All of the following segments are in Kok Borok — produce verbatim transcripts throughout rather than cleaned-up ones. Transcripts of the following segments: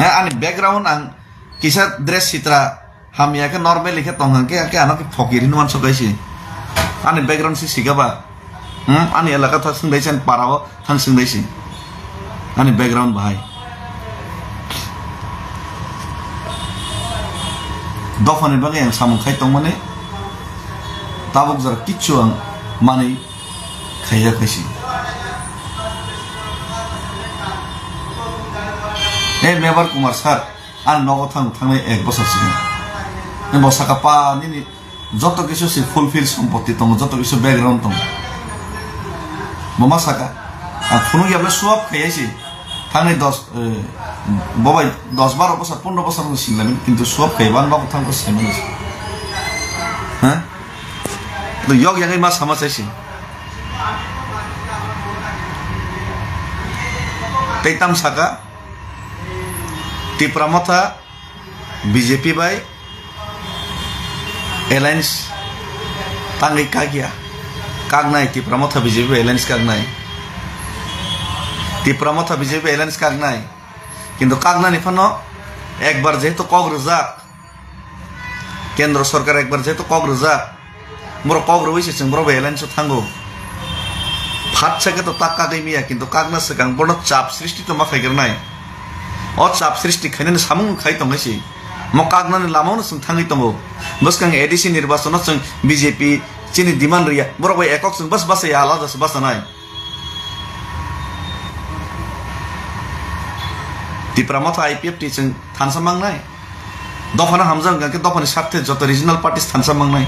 Ani background ang kisa dress sitra hamya khe normal khe tong hang khe, khe ano khe phokiri nuan sokai si. Ani background si siga ba. Hmm, ani elaka thang sing dai sen para o thang sing dai si. Ani background bahai. Dophani bagwi ang samung khai tongmani tabuk jora kichu ang mani khaiya khaisi. Hey, Mebar Kumar sir, ani nogo thang, thangnai ek bosor sini. Bo saka pa nini joto kisu si fulfill sompoti tongo, joto kisu background tongo. Bo ma saka, ang phunuk ya ble swap khaiya si. Thangnai dos, eh, bobai dos baro bosor, pondro bosor no sinlamin, kintu swap khaiya ban babu thang ko sinlamin. Ha? To yok yang ma sama sai si. Tei tam saka, Tipra Motha B J P bai alliance tangwi kakya. Kaknai, Tipra Motha B J P bai alliance kaknai. Tipra Motha B J P bai alliance kaknai. Kintu kaknani phano ekbar jehetu kok rwjak, Kendro sorkar ekbar jehetu kok rwjak, borok kok rwui se chwng borok bai alliance o thango. Phatsa khe to tak kagwi miya, kintu kakna swkang bono chap srishti tongma phaigrwnai. O chap srishti khainani samung khai tongnai se. Mo kaknani lama-o no chwng thangwi tongo. Bwskang A D C nirbachon o chwng B J P chini demand rwya. Borok bai ekok chwng bas basa ya, alada se basa nai. Tipra Motha I P F T chwng thansa mangnai. Dophano hamjak wngkha khe dophani sarthe joto regional parties thansa mangnai.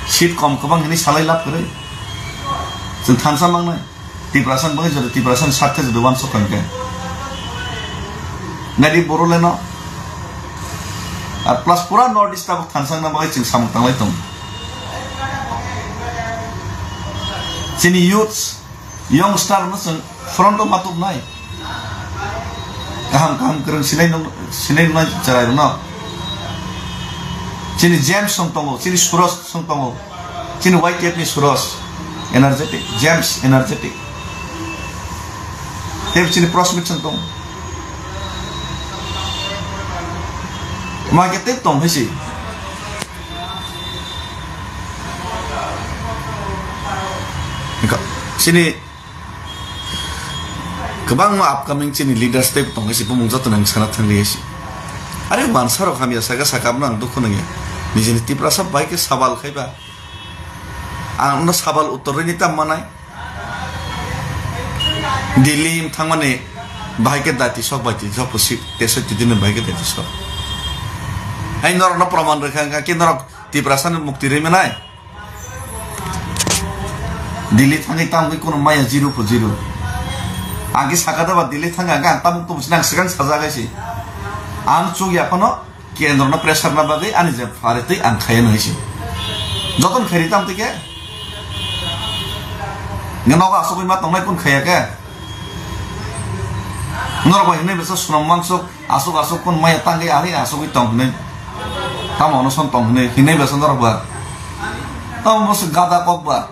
Seat kom kwbang hinwi salai lab kwrwi. Chwng thansa mangnai. Tiprasani bagwi joto Tiprasani sarthe joto uansuk kha hwnkhe. Nadi Boroleno. Ar plus pura North East tabuk thansa wngna bagwi chwng samung tanglai tongo. Chini youths, youngster no chwng front o ma tubnai. Kaham kaham kwrwng sinai nung-, sinai nungnai chwrairokno. Chini James song tongo, chini Suraj song tongo, chini Y T F ni Suraj, energetic, James energetic. Tei chini Prosmit song tongo. Ma khe tei tong hai si. Wngkha, chini kwbangma upcoming chini leaders tei tongo si, bumung joto nang sana thang liya si. Are wansarok hamya saka saka, abno ang dukhu nangya. Nijini Tiprasa bai khe sabal khaiba. Ang no sabal uttor rini tam manai. Delhi thangmani bahai khe dati sok bai ti sok pusi, teso titi ni bahai khe dati sok. Hai norok no proman rwkha wngkha khe norok Tiprasa ni mukti rwi manai. Delhi thangwi tamgwi kuno maya zero po zero. Ang khe saka da ba Delhi thangwi ang khe ang tabuk tubu sinang swkang sajak hai si. Ang chuk ya phano kendro no pressure na bagwi ani je phari twi ang khaya no hai si. Joton khairi tam twi khe. Nge nogo asugwi ma tongnai kun khaya khe. Norok bai hinwi bwsa sunom mansuk. Asuk asuk kun maya tangwi ari asugwi tong hinwi. Tamo ono son tong hinwi hinwi besa norok ba. Tamo bwswk gada kok ba.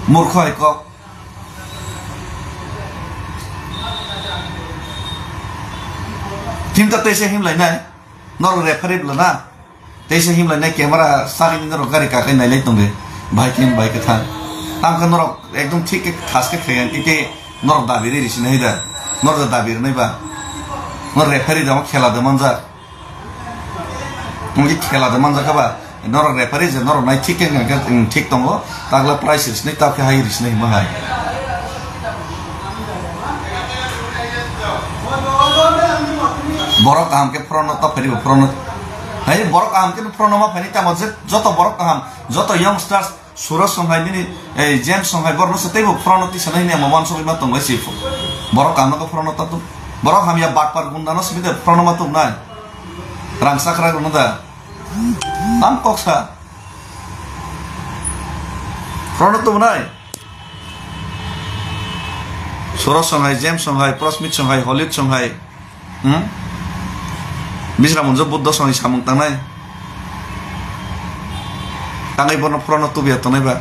Murkho hai kok. Chinta teisa himlai nai. Norok referee bwla na. Teisa himlai nai camera sari ni norok gari kakai nailai tongde. Bahai khe bahai khe thang. Tamo khe norok ekdom thik khe thas khe khaiyan khe khe norok dabi ri risi nai da. Norok da dabi ri nai ba. Norok referee da khela da manjak. Wngkhe khela da manjak kha ba. Norok referee je norok nai thik khe hwnkhe, wng, thik tongo. Takla price risi nai, tabkhe hai risi nai hwnba hai. Borok kaham khe phrono ta pharibo phrono. Hai borok kaham khe phrono ma phani tamo je joto borok kaham, joto youngsters, Suraj song hai nini, eh, James song hai borok no se teibo phrono tisa nai hwnwi ang wansugwi ma tong bai se. Borok kaham no phrono ta tu. Borok hamya batpar gunda no simi de phrono ma tong nai. Rang sakra rok no da. Tam kok sa. Phrono tong nai. Suraj song hai, James song hai, Prosmit song hai, Holit song hai. Hmm? Bisra munjo Buddha song hai samung tangnai. Tangai bono phrono tubya tongnai ba.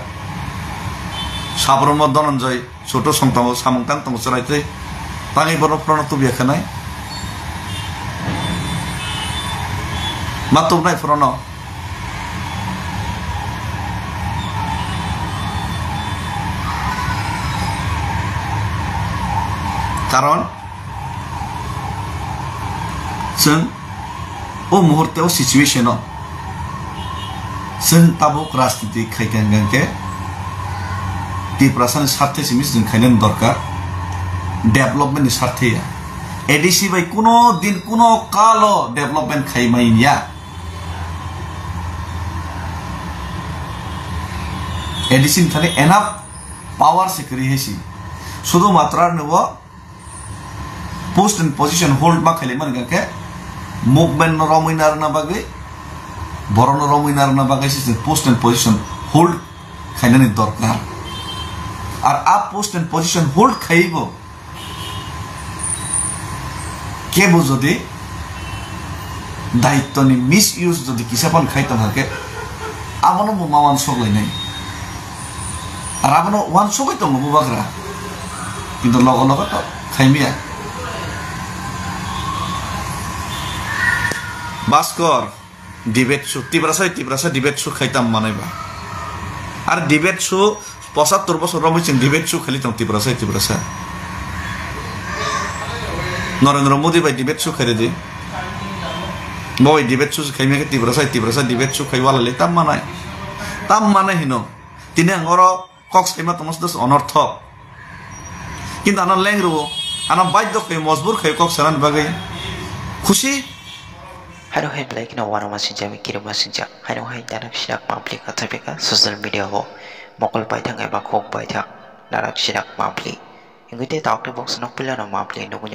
Sabromo Dhananjay, Choto song tango, samung tang tongo chwrai twi. Tangwi borok phorono tubya khanai. Ma tubnai phorono. Karon chwng o muhurte o situation o chwng tabuk rajniti khaikha hwnkhe Tiprasani sarthe simi chwng khainani dorkar, development ni sarthe ya. A D C bai kuno din kuno kalo development khai mai ya. A D C ni thani enough power se kwrwi hai si. Sudu matra ni o post and position hold ma khaili mani khe movement no romwi narwkna bagwi, borok no romwi narwkna bagwi se post and position hold khainani dorkar. Ar a post and position hold khaibo kebo jodi daitwni misuse jodi kisa phano khai tong hakhe abono bo ma uansuk lainai. Ar abono uansugwi tongo bubagra. Kintu logo logo to khaimiya. Bhaskor, debate su, Tiprasa, Tiprasa debate su khai tam manai ba. Ar debate su, pochattor bosor romwi chwng debate su khali tong Tiprasa, Tiprasa. Narendra Modi bai debate su khai redi. Bo bai debate su khai mekhe Tiprasa, Tiprasa debate su khai wala le tam manai. Tam manai hino. Tini ang oro kok saima tongma se dos onorthok. Kintu ano leng rwo, ano baidhyo khai, mojbur khai kok sanani bagwi. Khusi. Haino hai belai kheno uanama sinjak, kirima sinjak. Haino hai narak sirak mapli kathapika social media o mokol baithang eba khok baithang narak sirak mapli. Hingke te tabuk te box nok pila no mapli nugui.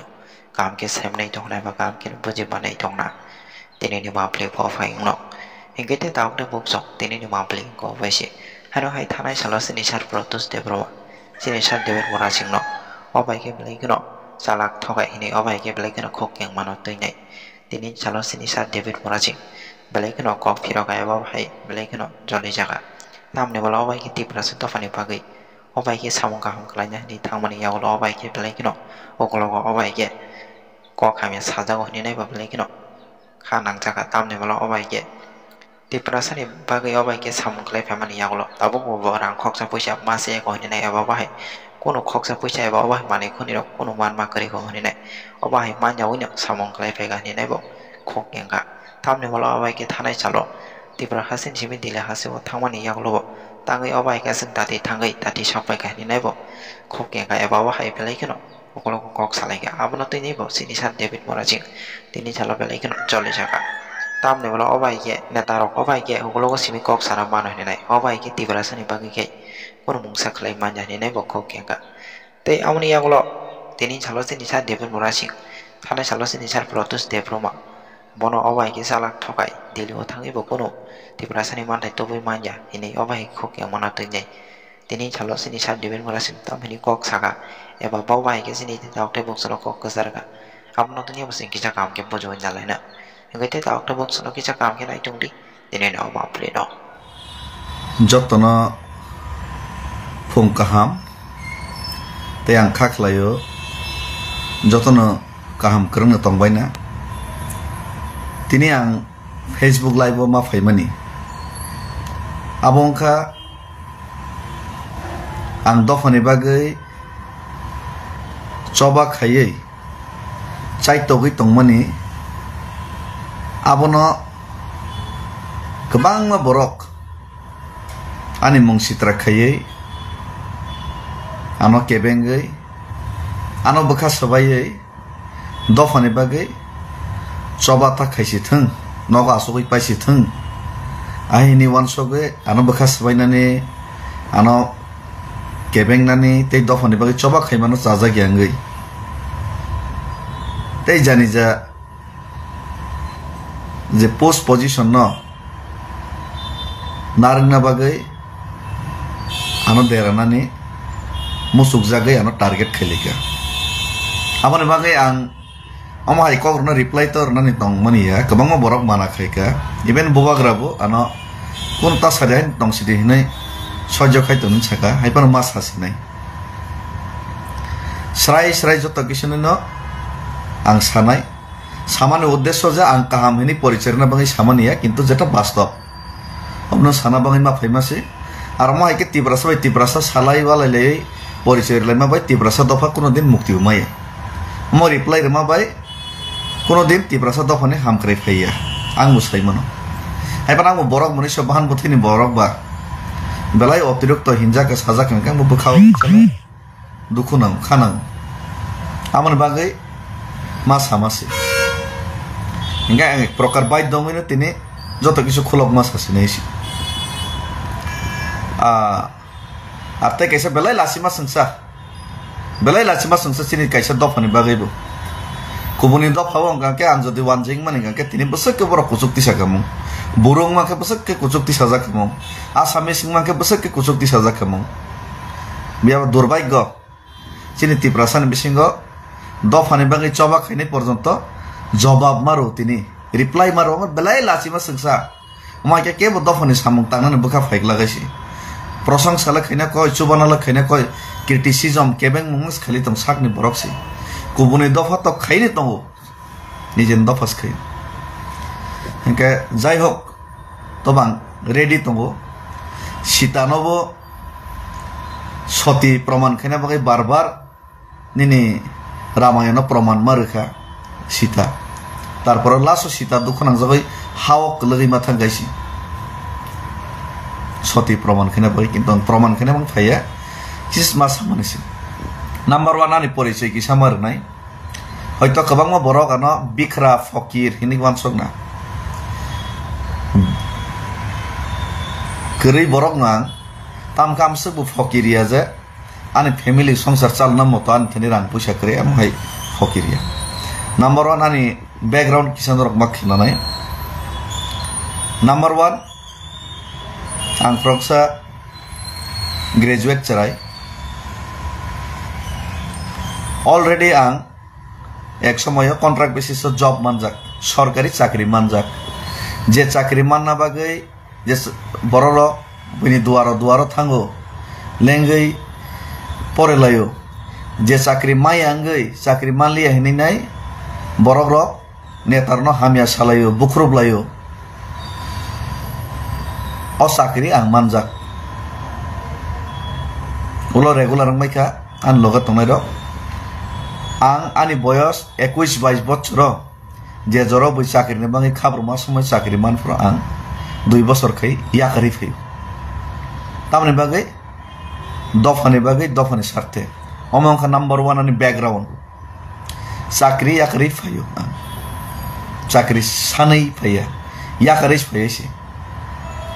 Kaham khe semnai tongnai ba kaham khe buji manai tongna. Tini ni mapli pho phai wngno. Hingke te tabuk te box nok tini ni mapli ko bai se. Haino hai thanai salo sini sar Protus Debbarma. Sini sar David Murasing no. O bai khe belai kheno chalak thokai hinui o bai khe belai kheno khok keng mano twi nai. Tini salo sini sar David Murasing belai kheno kok phirok eba hai belai kheno joli jaga. Tamni bwla o bai khe Tiprasa dophani bagwi o bai khe samung kaham khlaina hinui thangmani yagulo o bai khe belai kheno ukologo o bai khe kok hamya sajago hinui nai ba belai kheno kha nangjakha. Tamni bwla o bai khe Tiprasani bagwi o bai khe samung khlai phaimani yagulo tabukbo bo rang khoksa puisa ma se eko hinui nai eba bahai kunu khoksa puisa eba o bahai manwi khunirok kunu manma kwrwi kho hinui nai o bahai manya wino samung khlai phaikha hinui nai bo khok kengkha. Tamni bwla o bai khe thanai salo Tipra hasteni simi Delhi hasteo thangmani yagulo bo tangwi o bai khe chwng tati thangwi tati sok paikha hinui nai bo khok kengkha eba o bahai belai kheno ukologo kok salaikha. Abono tini bo sini sar David Murasing tini salo belai kheno choli saka. Tamni bwla o bai khe neta rok o bai khe ukologo simi kok sana mano hinui nai o bai khe Tiprasani bagwi khe kunu mungsa khlai manya hinui nai bo kok kengkha. Tei aboni yagulo tini salo sini sar David Murasing thanai salo sini sar Protus Debbarma bono o bai khe chalak thokai Delhi o thangwi bo kunu Tiprasani manthai tubui manya hinui o bai khe kok kengmano twi nai. Tini salo sini sar David Murasing tamhini kok saka eba bo bai khe sini tabuk tei box no kok kwcharkha. Abono tini bo chwng kisa kaham khe bujui nalaina. Hingke tei tabuk tei box no kisa kaham khe naitung di tini no mapli no. Jotono phung kaham tei ang kha khlaio jotono kaham kwrwngno tongbaina. Tini ang Facebook live o ma phaimani. Abo wngkha ang dophani bagwi choba khaiwi chaitogwi tongmani. Abono kwbangma borok ani mung sitra khaiwi, ano kebengwi, ano bwkha swbaiwi, dophani bagwi choba ta khaisi thung, nogo asugwi paisi thung. Ahini uansugwi ano bwkha swbainani, ano kebengnani tei dophani bagwi choba khaimano chajakya wngwi. Tei janija je post position no narwkna bagwi ano deranani muchukjagwi ano target khailaikha. Aboni bagwi ang omo hai kokrokno reply to rwnani tongmani ya, kwbangma borok mana khaikha. Even bubagra bo ano kunu ta sadi hai tongsidi hinwi soijo khai tongmani saka, hai phano ma sasinai. Srai srai joto kisu no ang sanai. Samani uddesyo je ang kaham hini porichai rwna bagwi samani ya, kintu jeta bastob. Omono sana bagwi ma phaima se. Aro mo hai khe Tiprasa bai Tiprasa salai walai laiwi porichai rwlaima bai Tiprasa dopha kuno din mukti bo maya. Omo reply rwma bai kuno din Tiprasa dophani hamkrai phaiya. Ang bo sai mano. Hai phano ang bo borok mwnwi se bahan bwthwini borok ba. Belai otirokto hinjak khe sajak hwnkhe ang bo bwkhao. Dukhu nango, kha nango. Aboni bagwi ma sama se. Hinkhe ang ek prokar baidhyo wngwi no tini joto kisu khulok ma sa sinai se. Ah, ar tei kaisa belai lachima swngsa. Belai lachima swngsa chini kaisa dophani bagwi bo. Kubuni dopha o wngkha khe ang jodi wanjing mani hwnkha khe tini bwswk khe borok kuchuk tisa khamung. Buru wngma khe bwswk khe kuchuk tisajak khamung. Assamese wngma khe bwswk khe kuchuk tisajak khamung. Biyaba durbhagyo. Chini Tiprasani bisingo dophani bagwi choba khainai porjonto jobab maro tini, reply maro, omo belai lachima swngsa. Omo hai khe kebo dophani samung tangnani bwkha phaikla gaisi. Prosongsa le khaina koi, chubana le khaina koi, criticism kebeng mung khali tong sakni borok si. Kubuni dopha tok khaini tongo. Nijeni dopha se khai. Hinkhe jai hok, tobang ready tongo. Sita no bo soti proman khaina bagwi bar bar nini Ramayana no proman ma rwkha Sita. Tarpore last o Sita dukhu nangjagwi ha o kwlwgwi ma thang kaisi. Soti proman khaina bagwi, kintu ang proman khaina bang phaiya. Kis ma samani se. Number one ani porichoi kisa ma rwnai. Hoito kwbangma borok ano bikhra, fokir hinwi uansukna. Kwrwi borokno ang tamkhe amswk bo fokir ya je ani family songsar chalna moto ani thani rang puisa kwrwi, amo hai fokir ya. Number one ani background kisa norok ma khinanai. Number one, ang khoroksa graduate chwrai. Already ang ek somoyo contract basis o job manjak, sorkari chakri manjak. Je chakri manna bagwi je s-, bororok bini duaro duaro thango, lengwi porelaio. Je chakri maya wngwi chakri manliya hinwi nai borokrok netarno hamya salaio, bukhrup laio. O chakri ang manjak. Ulo regular wngbaikha ani loge tongnairok. Ang ani boyos ekuis bais bochoro je joro bui chakrini bagwi khabruma somoi chakri manphuru ang dui bosor khai yakarwi phaio. Tamoni bagwi dophani bagwi, dophani sarthe. Omo wngkha number one ani background. Chakri yakarwi phaio ang. Chakri sanwi phaiya. Yakarwi phaiya se.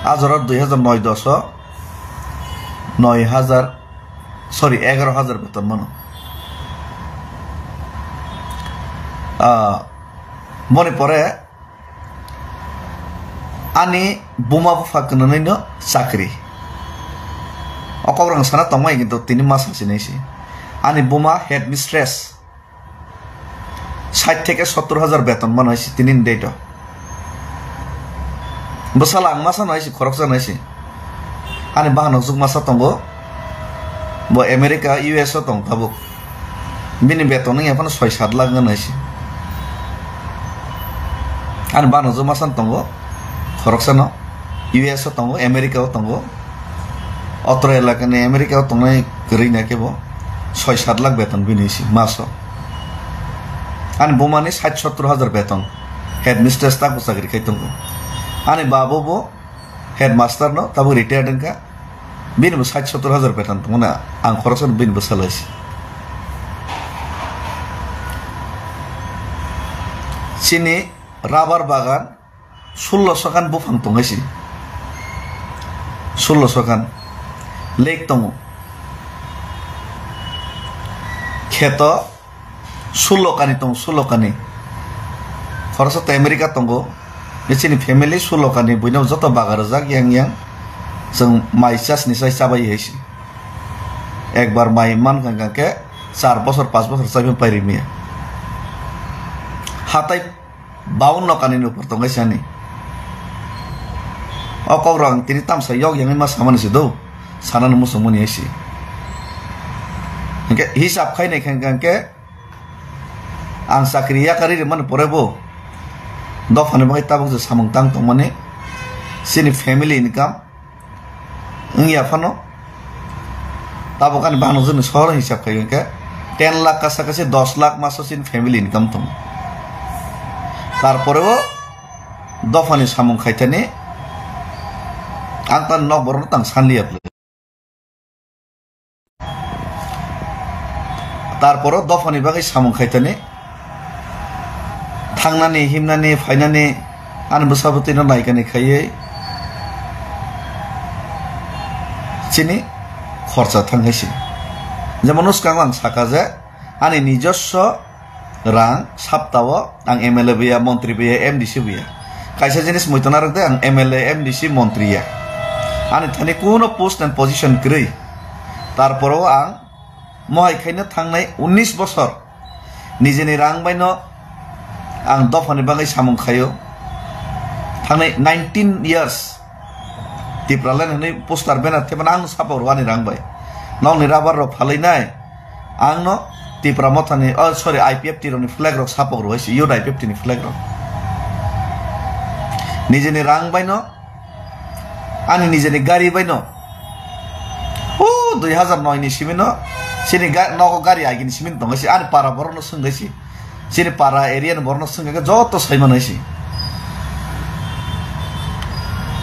A jora dui hajar noi dos o noi hajar, sorry, egaroh hajar beton mano. Ah, boni pore ani buma bupha kwnwi no chakri. O kok rang sana tongmai kintu tini ma sasinai se. Ani buma headmistress. Sait theke sottor hajar beton mano hai se tini ni date o. Bwsala ang masa no hai se, khoroksa no hai se. Ani bahan hokjak masa tongo. Bo America, U S o tong tabuk. Bini beton wngya phano soi sat lakh wngya hai se. Ani bahan hokjak masa tongo. Khoroksa no. U S o tongo, America o tongo. Otro elakani America o tongnai kwrwi na kebo soi sat lakh beton bini si maso. Ani bumani sait sottor hajar beton. Headmistress tako chakri khai tongo. Ani babo bo headmaster no tabuk retired wngkha. Bini bo sait sottor hajar beton tongmani ang khoroksa bini bwsala si. Chini rubber bagan sullo sokan buphang tongwi si. Sullo sokan lake tongo. Kheto sullo kani tongo, sullo kani. Khoroksa to America tongo. Bini chini family sullo kani, buino joto baga rwjak yang yang. Chwng mai chasni sai chabai hai si. Ekbar mai man kha khe char bosor, panch bosor chaima pai rimya. Hatai baunno kanini upor tongwi sani. O kok rok ang tini tamsa yok yangwi ma samani se do, sanani muchungmani hai se. Hwnkhe hisab khainai khe hwnkhe ang chakri yakarwi rwmani pore bo dophani bagwi tabuk je samung tang tongmani chini family income wngya phano tabuk ani bangno joni sohor hisab khai hwnkhe ten lakh kasa kasi dos lakh maso chini family income tongo. Tarpore o dophani samung khaithani ang tani nok borokno tang sanliya. Tarporo dophani bagwi samung khaitani, thangnani, himnani, phainani, ani bwsa bwtwino naikani khaiwi chini khorsa thang hai se. Jemon, swkango ang saka je, ani nijoswo rang saptao ang M L A bo ya, montri bo ya, M D C bo ya. Kaisa jinis muitu narwk de, ang M L A, M D C, montri ya. Ani thani kuno post and position kwrwi. Tarporo ang mohai khaina thangnai unnish bosor nijeni rang baino ang dophani bagwi samung khaio. Thangnai nineteen years Tipraland hwnwi poster banner thepana ang sapok rwani rang bai. Nokni rubber rok phalwi nai. Ang no Tipra Mothani, oh, sorry, I P F T rokni flag rok sapok rwai se, Youth I P F T ni flag rok. Nijeni rang baino, ani nijeni gari baino, oh, dui hazar noi ni simi no, chini ga-, nogo gari agini simi no tongo se, ani para borok no swngwi se. Chini para area ni borokno swngkha khe joto sai manai se.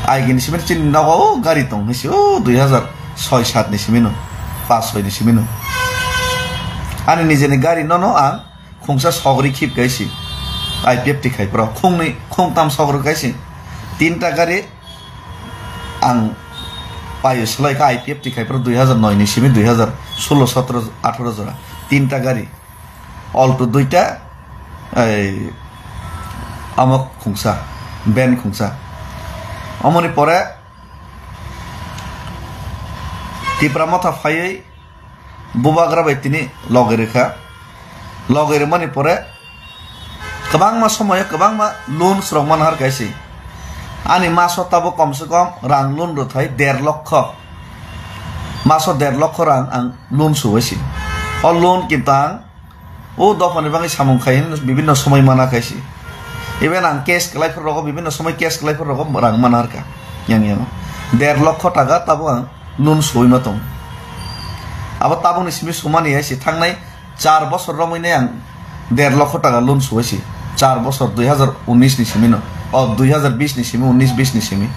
Agini simi chini nogo o gari tong hinwi se, o dui hazar soi sat ni simi no, pas soi ni simi no. Ani nijeni gari no no ang khungsa sogri khip kai se, I P F T khai pro, khungni khungtam sogri kai se. Tinta gari ang paio slai kha I P F T khai pro dui hazar noi ni simi dui hazar solo sotro atharo jora. Tinta gari. Alto duita, ei, amo khungsa, van khungsa. Omoni pore Tipra Motha phaiwi bubagra bai tini logi rwkha. Logi rwmani pore kwbangma somoyo kwbangma loans rok manhar kaise. Ani maso tabuk komse kom rang loan rwthai der lokho. Maso der lokho rang ang loan suwai se. O loan kinto ang o dophani bagwi samung khai hwnwi bibinno somoi mana khai se. Even ang cash kwlai phuru rogo, bibinno somoi cash kwlai phuru rogo rang mana harkha. Yang yang der lokho taka tabuk ang loan suwai ma tong. Abo tabukni simi sumani hai se thangnai char bosor romwi nai ang der lokho taka loan suwai se. Char bosor dui hazar unis ni simi no. O dui hazar bis ni simi, unis bis ni simi.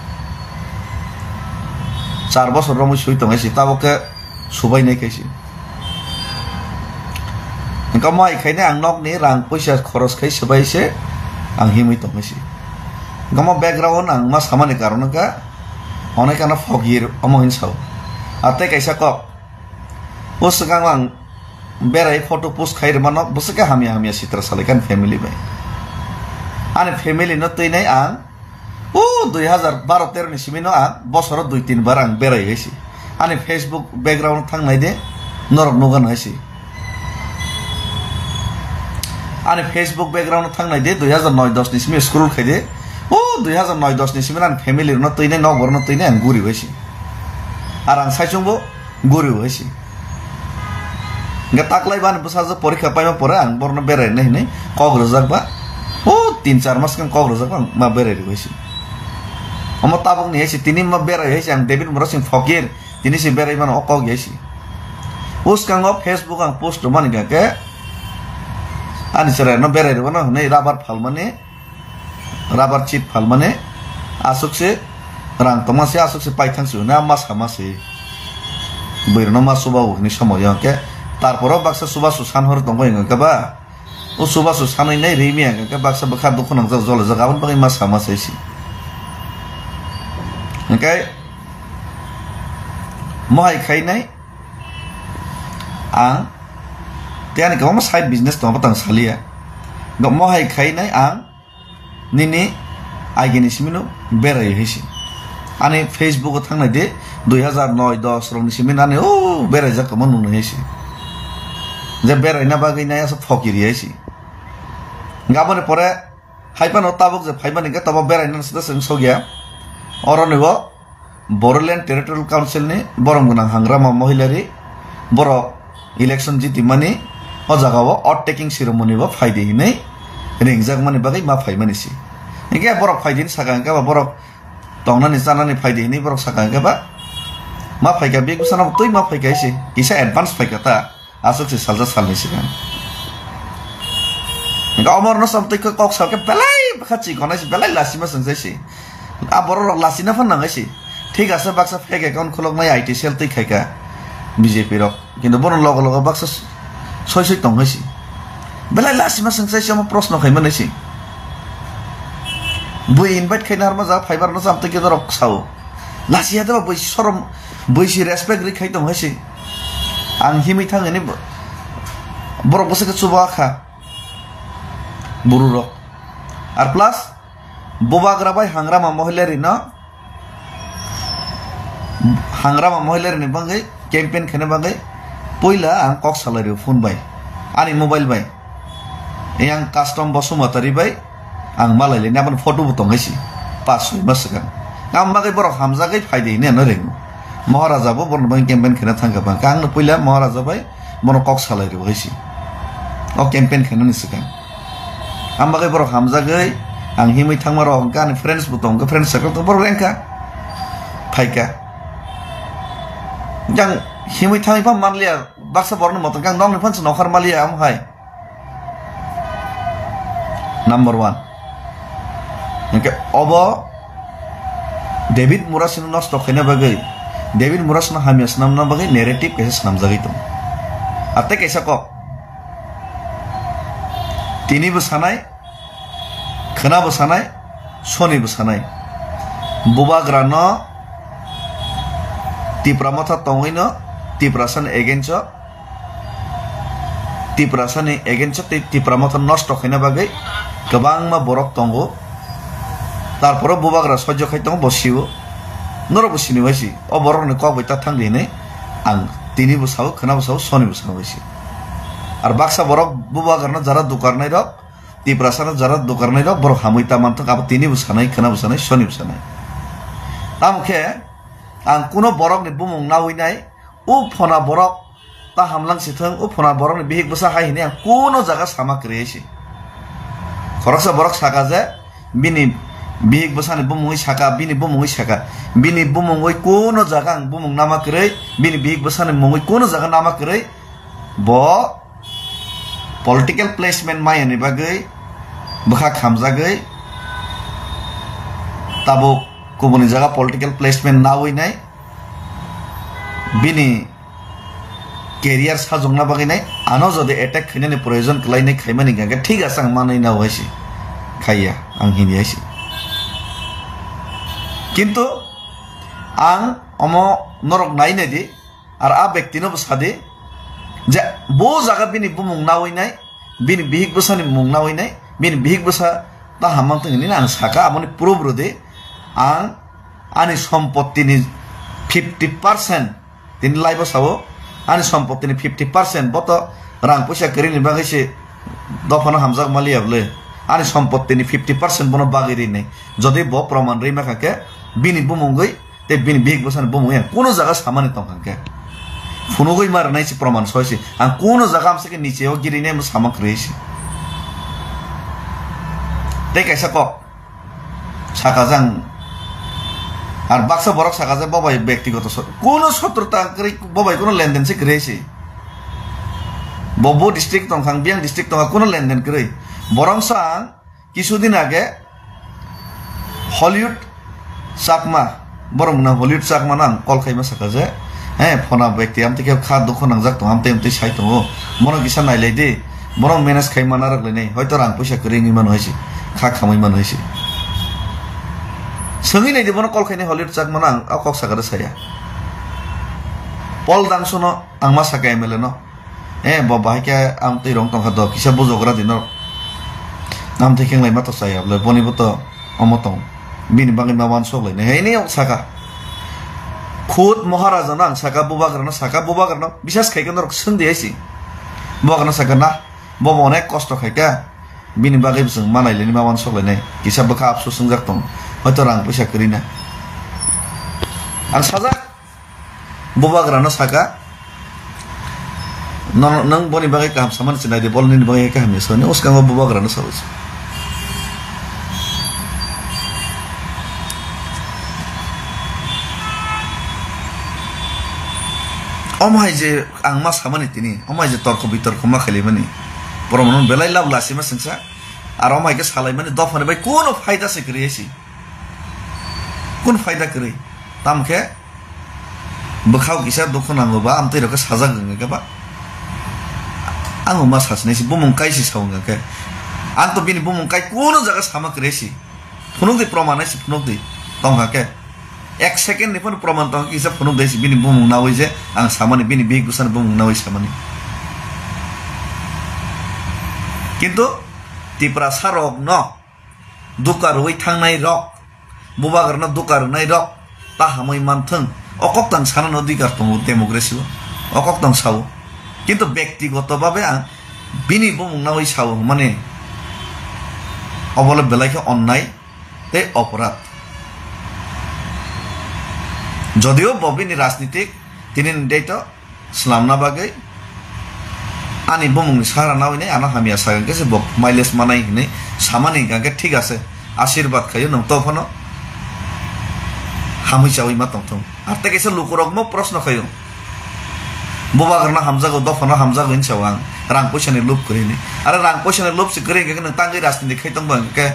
Char bosor romwi sui tong hai se. Tabuk khe subai nai kaise. Hingke omo hai khaina ang nokni rang puisa khoros khai swbai se ang himwi tongwi se. Hingke omo background ang ma samani karon wngkha onekano fogir omo hin sao. Ar tei kaisa kok o swkang ang berai photo post khai rwmano bwswk khe hamya hamya sitra salai kha ani family bai. Ani family no twinai ang O dui hazar baro tero ni simi no ang bosoro dui tin bar ang berai hai se. Ani Facebook background thang nai de, norok nugan hai se. Ani Facebook background thang nai de, dui hazar noi dos ni simi scroll khai de. O dui hazar noi dos ni simi ani family rok no twi nai, nok borok no twi nai ang guri hai se. Ar ang saichung bo guri hai se. Hingke taklai bani bwsajwk porikha paima pore ang borokno berai nai hinui kok rwjak ba. O tin char mas khe kok rwjak ba ang ma berai rwui se. Omo tabuk ni hai se tini ma berai hai se ang David Murasing Phokir tini se berai mano o kok hai se. Bwskango Facebook ang post rwmani hingke ani chwrai no berai rwmano hinui rabar phalmani. Rabar chip phalmani aswk se rang tongma se aswk se paithang se hwnwi ma sama se. Bwrwino ma chuba o hwnwi somoyo hwnkhe tarporo baksa chubachu san hor tongo hwnkhe ba o chubachu sanwi nai rimi hwnkhe baksa bwkha dukhu nangjak jolojak aboni bagwi ma sama se se. Hwnkhe mohai khainai ang tei ani kwbangma side business tongo tang saliya. Mohai khainai ang Nini agini simino berai hai se. Ani Facebook o thangnai de, dui hazar noi dos rokni simino ani o beraijak tongma nungnai hai se. Je beraina bagwi nai asa phokiri hai se. Gaboni pore hai phano tabuk je phaimani hwnkhe tobo beraina sida chwng sokya. Oroni bo Bodoland Territorial Council ni borom gwnang hangrama mohilari borok election jitimani o jagao oath taking ceremony bo phaidi hinwi ringjakmani bagwi ma phaimani se. Hinkhe borok phaidi hinwi saka hinkhe ba borok tongnani chanani phaidi hinwi borok saka hinkhe ba ma phaikha, bek bwsano twi ma phaikha se, kisa advance phaikha ta. Aswk se salsa salni swkang. Hinkhe omo rwno sam twi kok salkhe belai bwkha chikonai se, belai lasima swngchai se. A borok rok lasina phan nangai se. Thik ase baksa fake account khuloknai I T cell twi khaikha B J P rok. Kintu bono logo logo baksa soi soi tong hai se. Belai lasima swngchai se omo proshno khaimani se. Bui invite khaina harma ja phaibar no sam twi khe norok sao. Lasiya de ba bui sorom, bui si respect ri khai tong hai se. Ang himwi thang ani bo-, borok bwswk khe chuba kha. Buru rok. Ar plus, bubagra bai hangrama mohila rino, hangrama mohila rino bagwi campaign khaina bagwi puila ang kok salai rio phone bai, ani mobile bai. Yang custom bo sumatari bai, ang malai le naban photo bo tong hai si. Pas soi mas swkang. Ang bagwi borok hamjagwi phai de hinwi ano ringo. Maharaja bo borok bai campaign khaina thangkha bang. Ang no puila Maharaja bai bono kok salai rio hai si. O campaign khaina ni swkang. Ang bagwi borok hamjagwi, ang himwi thangma rok, hwnkhe ani friends bo tong, hwnkhe friends circle tong, borok rengkha. Phaikha. Yang himwi thangwi pha manliya, baksa borokni motom khe ang nokni phansi nokhar maliya, amo hai. Number one. Hwnkhe obo David Murasino nosto khaina bagwi, David Murasino hamya swnamna bagwi narrative kaisa swnamjagwi tongo. Atei kaisa kok. Tini bo sanai, khwna bo sanai, soni bo sanai. Bubagra no Tipra Motha tongwi no Tiprasa ni against o, Tiprasa ni against o tei Tipra Motha nosto khaina bagwi kwbangma borok tongo. Tarporo Bubagra sojjo khai tongo, bo sio. Norok bo sini bai si. O borok ni kok bai ta thang di hinwi ang tini bo sao, khwna bo sao, soni bo sao bai si. Ar baksa borok Bubagra no jara dukarnai rok, Tiprasa no jara dukarnai rok, borok hamwi ta manthok, abo tini bo sanai, khwna bo sanai, soni bo sanai. Tamo khe ang kuno borok ni bumung nawi nai, o phona borok ta hamlang si thung, o phona borok ni bihik bwsa hai hinwi ang kuno jaga sama kwrwi si. Khoroksa borok saka je, bini bihik bwsa ni bumungwi saka, bini bumungwi saka, bini bumungwi kuno jaga ang bumung nama kwrwi, bini bihik bwsa ni mungwi kuno jaga nama kwrwi, bo political placement maya ni bagwi bwkha khamjagwi tabuk kubuni jaga political placement nawi nai bini career sajokna bagwi nai ano jodi attack khainani proyojon kwlainai khaimani hwnkhe thik ase ang manwi nao hai se khaiya ang hini hai se. Kintu ang omo norok nai nai di. Ar a bektino bo sadi je bo jaga bini bumung nawi nai, bini bihik bwsani mung nawi nai, bini bihik bwsa ta hamang tong hinwi ang saka, aboni proof rwdi. Ang ani sompottini fifty percent, tini live-o sao, ani sompottini fifty percent bo to rang puisa kwrwini bagwi se dophano hamjak maliya bwle. Ani sompottini fifty percent bono bagwi rinai. Jodi bo proman rwi mankha khe bini bumungwi tei bini bihik bwsani bumung yang kuno jaga samani tongkha khe. Phunugwi ma rwnai se proman soi se. Ang kuno jaga amsa khe niche o girinai mo sama kwrwi se. Tei kaisa kok saka jang ar baksa borok saka je bobai bektigoto so-, kuno sotrota kwrwi, bobai kuno lenden se kwrwi se. Bo bo district tongkha, ang biyang district tongkha, kuno lenden kwrwi. Borok sa ang Kisudin age Hollywood Chakma, borok na Hollywood Chakma no ang call khaima saka je, he, phona bekti amtwi khe kha dukhu nangjak tongo, amtwi amtwi sai tongo, bono kisa nailai di, borok manage khai mana rwk lainai, hoito rang puisa kwrwi wngwi mano hai se, kha khamwi mano hai se. Swngwi nai di bono call khainai Hollywood Chakma no ang o kok saka rw saya. Paul Dangso no ang ma saka M L A no. Eh, bo bahai khe ang twi rong tongkha do, kisa bujogra di norok. Amtwi khe wnglaima to chaya bwle, boni bo to omo tong. Bini bagwi ma uansuk lainai. Hai ni saka. Khud Maharaja no ang saka, bubagra no saka, bubagra no bisas khai khe norok swng di hai si. Bubagra no saka na, bo bo onek kosto khai kha. Bini bagwi bo chwng ma nai lainai, ma uansuk lainai. Kisa bwkha apsu swngjak tong. Hoito rang puisa kwrwi na. Ang sajak. Bubagra no saka, Nono, nwng boni bagwi kaham samani se nai di, bol nini bagwi kaham ya sani, uskango bubagrano sawi se. Omo hai je ang ma samani tini, omo hai je torko bitorko ma khailaimani, borok no belai lab lasi ma sengsa, aro omo hai khe salaimani dophani bai kuno phaida se kwrwi si. Kun phaida kwrwi? Tamo khe bwkhao kisa dukhu nango ba, amtwi rok khe sajak wngkha ba. Ang ma sasinai si bumung kai si sa wngkha khe. Ang to bini bumung kai kuno jaga sama kwrwi si. Phunuk di, proman hai si phunuk di. Tongkha khe. Ek second ni phano proman tongkha kisa phunuk di si bini bumung nawi je ang samani, bini bihik bwsani bumung nawi samani. Kintu Tiprasa rok no duka rwui thangnai rok, bubagrano duka rwnai rok ta hamui manthwng, o kok tang sanano dikar tongo democracy o, o kok tang sao. Kintu bektigoto babe ang bini bumung nawi sao hwnmani, obole belai khe onnai tei oporad. Jodio bo bini rajnitik tini ni date o swnamna bagwi ani bumungni sahara nawi nai ano hamya sagang khe se bo mileage manai hinwi samani hwnkha khe thik ase, asirwad khaio nwng to phano hamwi chawi ma tongthung. Ar tei kaisa lukurok mo proshno khaio, bubagrano hamjago, dophano hamjago hinwi sao ang, rang puisani lub kwrwi hinwi. Are rang puisani lub se kwrwi hwnkha khe nwng tangwi rajniti khai tongba hwnkha khe,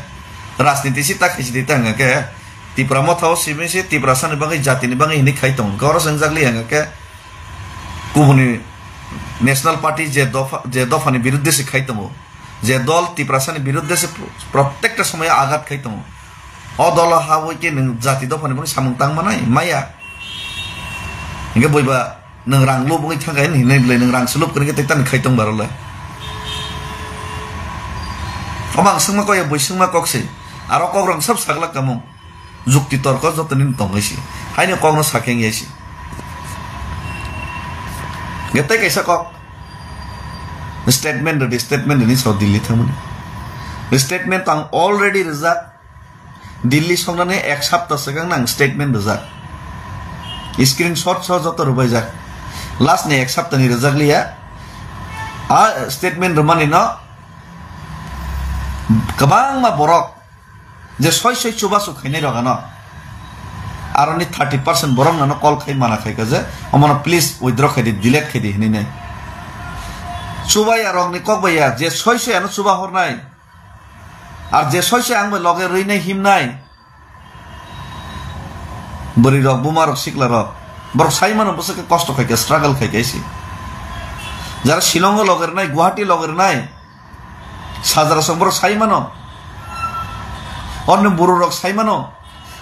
rajniti si ta khaisi di ta hwnkha khe, Tipra Motha o simi se Tiprasani bagwi, jatini bagwi hinwi khai tongo. Hwnkhe oro se wngjakli hwnkha khe kubuni National Party je dopha, je dophani birudde se khai tongo, je dol Tiprasani birudde se pro-, protekta somoyo agat khai tongo. O dolo habwi khe nwng jati dophani bagwi samung tang manai, maya. Hwnkhe boiba nwng rang lub wngwi thangkha hinwi hinwi bwlai nwng rang se lub kwrwngkhe tei tani khai tong barolai. Omo ang swngma kok ya, bui swngma kok se. Aro kok rang sab saglak kamung. Jukti torko joto nini tongwi si. Haino kokno sakhe wngya si. Hwnkhe tei kaisa kok. Statement rwdi, statement rwni sao Delhi thangmani. Statement ang already rwjak. Delhi songnani ek sapta swkang nang statement rwjak. Screenshot so joto rwbaijak. Last ni ek sapta ni rwjak liya. A statement rwmani no kwbangma borok je soi soi chubachu khainai rok ano. Aroni thirty percent borok nano call khai mana khaika je omono please withdraw khaidi, delete khaidi hinwi nai. Chubaya rokni kok bai ya je soi soi ano chuba hornai. Ar je soi soi ang bai loge rwinai himnai. Bwrwi rok, buma rok, sikla rok. Borok sai mano bwswk khe kosto khai khe, struggle khai khe se. Jara Shillong o loge rwnai, Guwahati loge rwnai. Sajra song borok sai mano. Orni buru rok sai mano.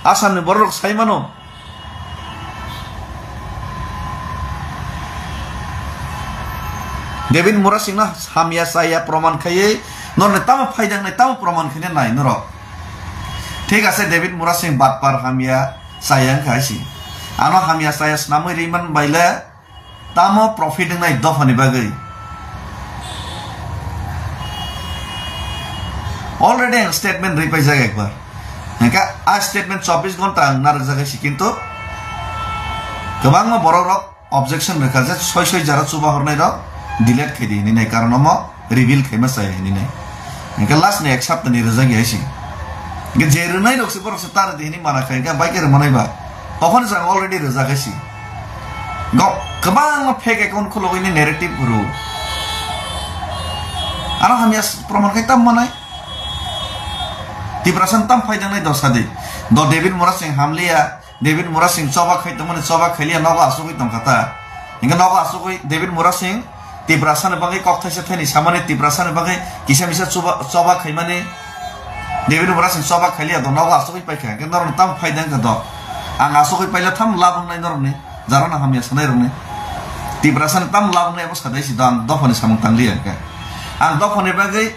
Assam ni borok rok sai mano. David Murasing no hamya chaya proman khaiwi norni tamo phaidang nai, tamo proman khaina nai norok. Thik ase, David Murasing batpar hamya chaya wngkha hai si. Ano hamya chaya swnamwi ri man bai le tamo profit wngnai dophani bagwi? Already ang statement rwi paijak ekbar. Hingkhe a statement chobbish ghonta ang narwkjak hai si, kintu kwbangma borok rok objection rwkha je soi soi jara chuba hornai rok delete khaidi hinwi nai, karon omo reveal khaima chaya hinwi nai. Hingkhe last ni ek sapta ni rwjak ya si. Hingkhe je rwnai rok se borok se ta rwdi hinwi mana khai, hingkhe bai khe rwmanai ba. Tophani jang already rwjak hai si. Go, kwbangma fake account khulogwi ni narrative rw. Ano hamya s-, proman khai tam manai. Tiprasa tam phaijaknai dosa di. Do David Murasing hamliya. David Murasing choba khai tongmani, choba khailiya nogo asugwi tongkha ta. Hingke nogo asugwi David Murasing Tiprasani bagwi kok thaisa thani samani, Tiprasani bagwi kisa misa chuba-, choba khaimani. David Murasing choba khailiya do nogo asugwi paikha. Hingke norokni tamo phaida wngkha do. Ang asugwi paila tamo lab wngnai norokni. Jarano hamya sanai rokni. Tiprasani tamo lab wngnai abo sadai si do ang dophani samung tangliya hingke. Ang dophani bagwi,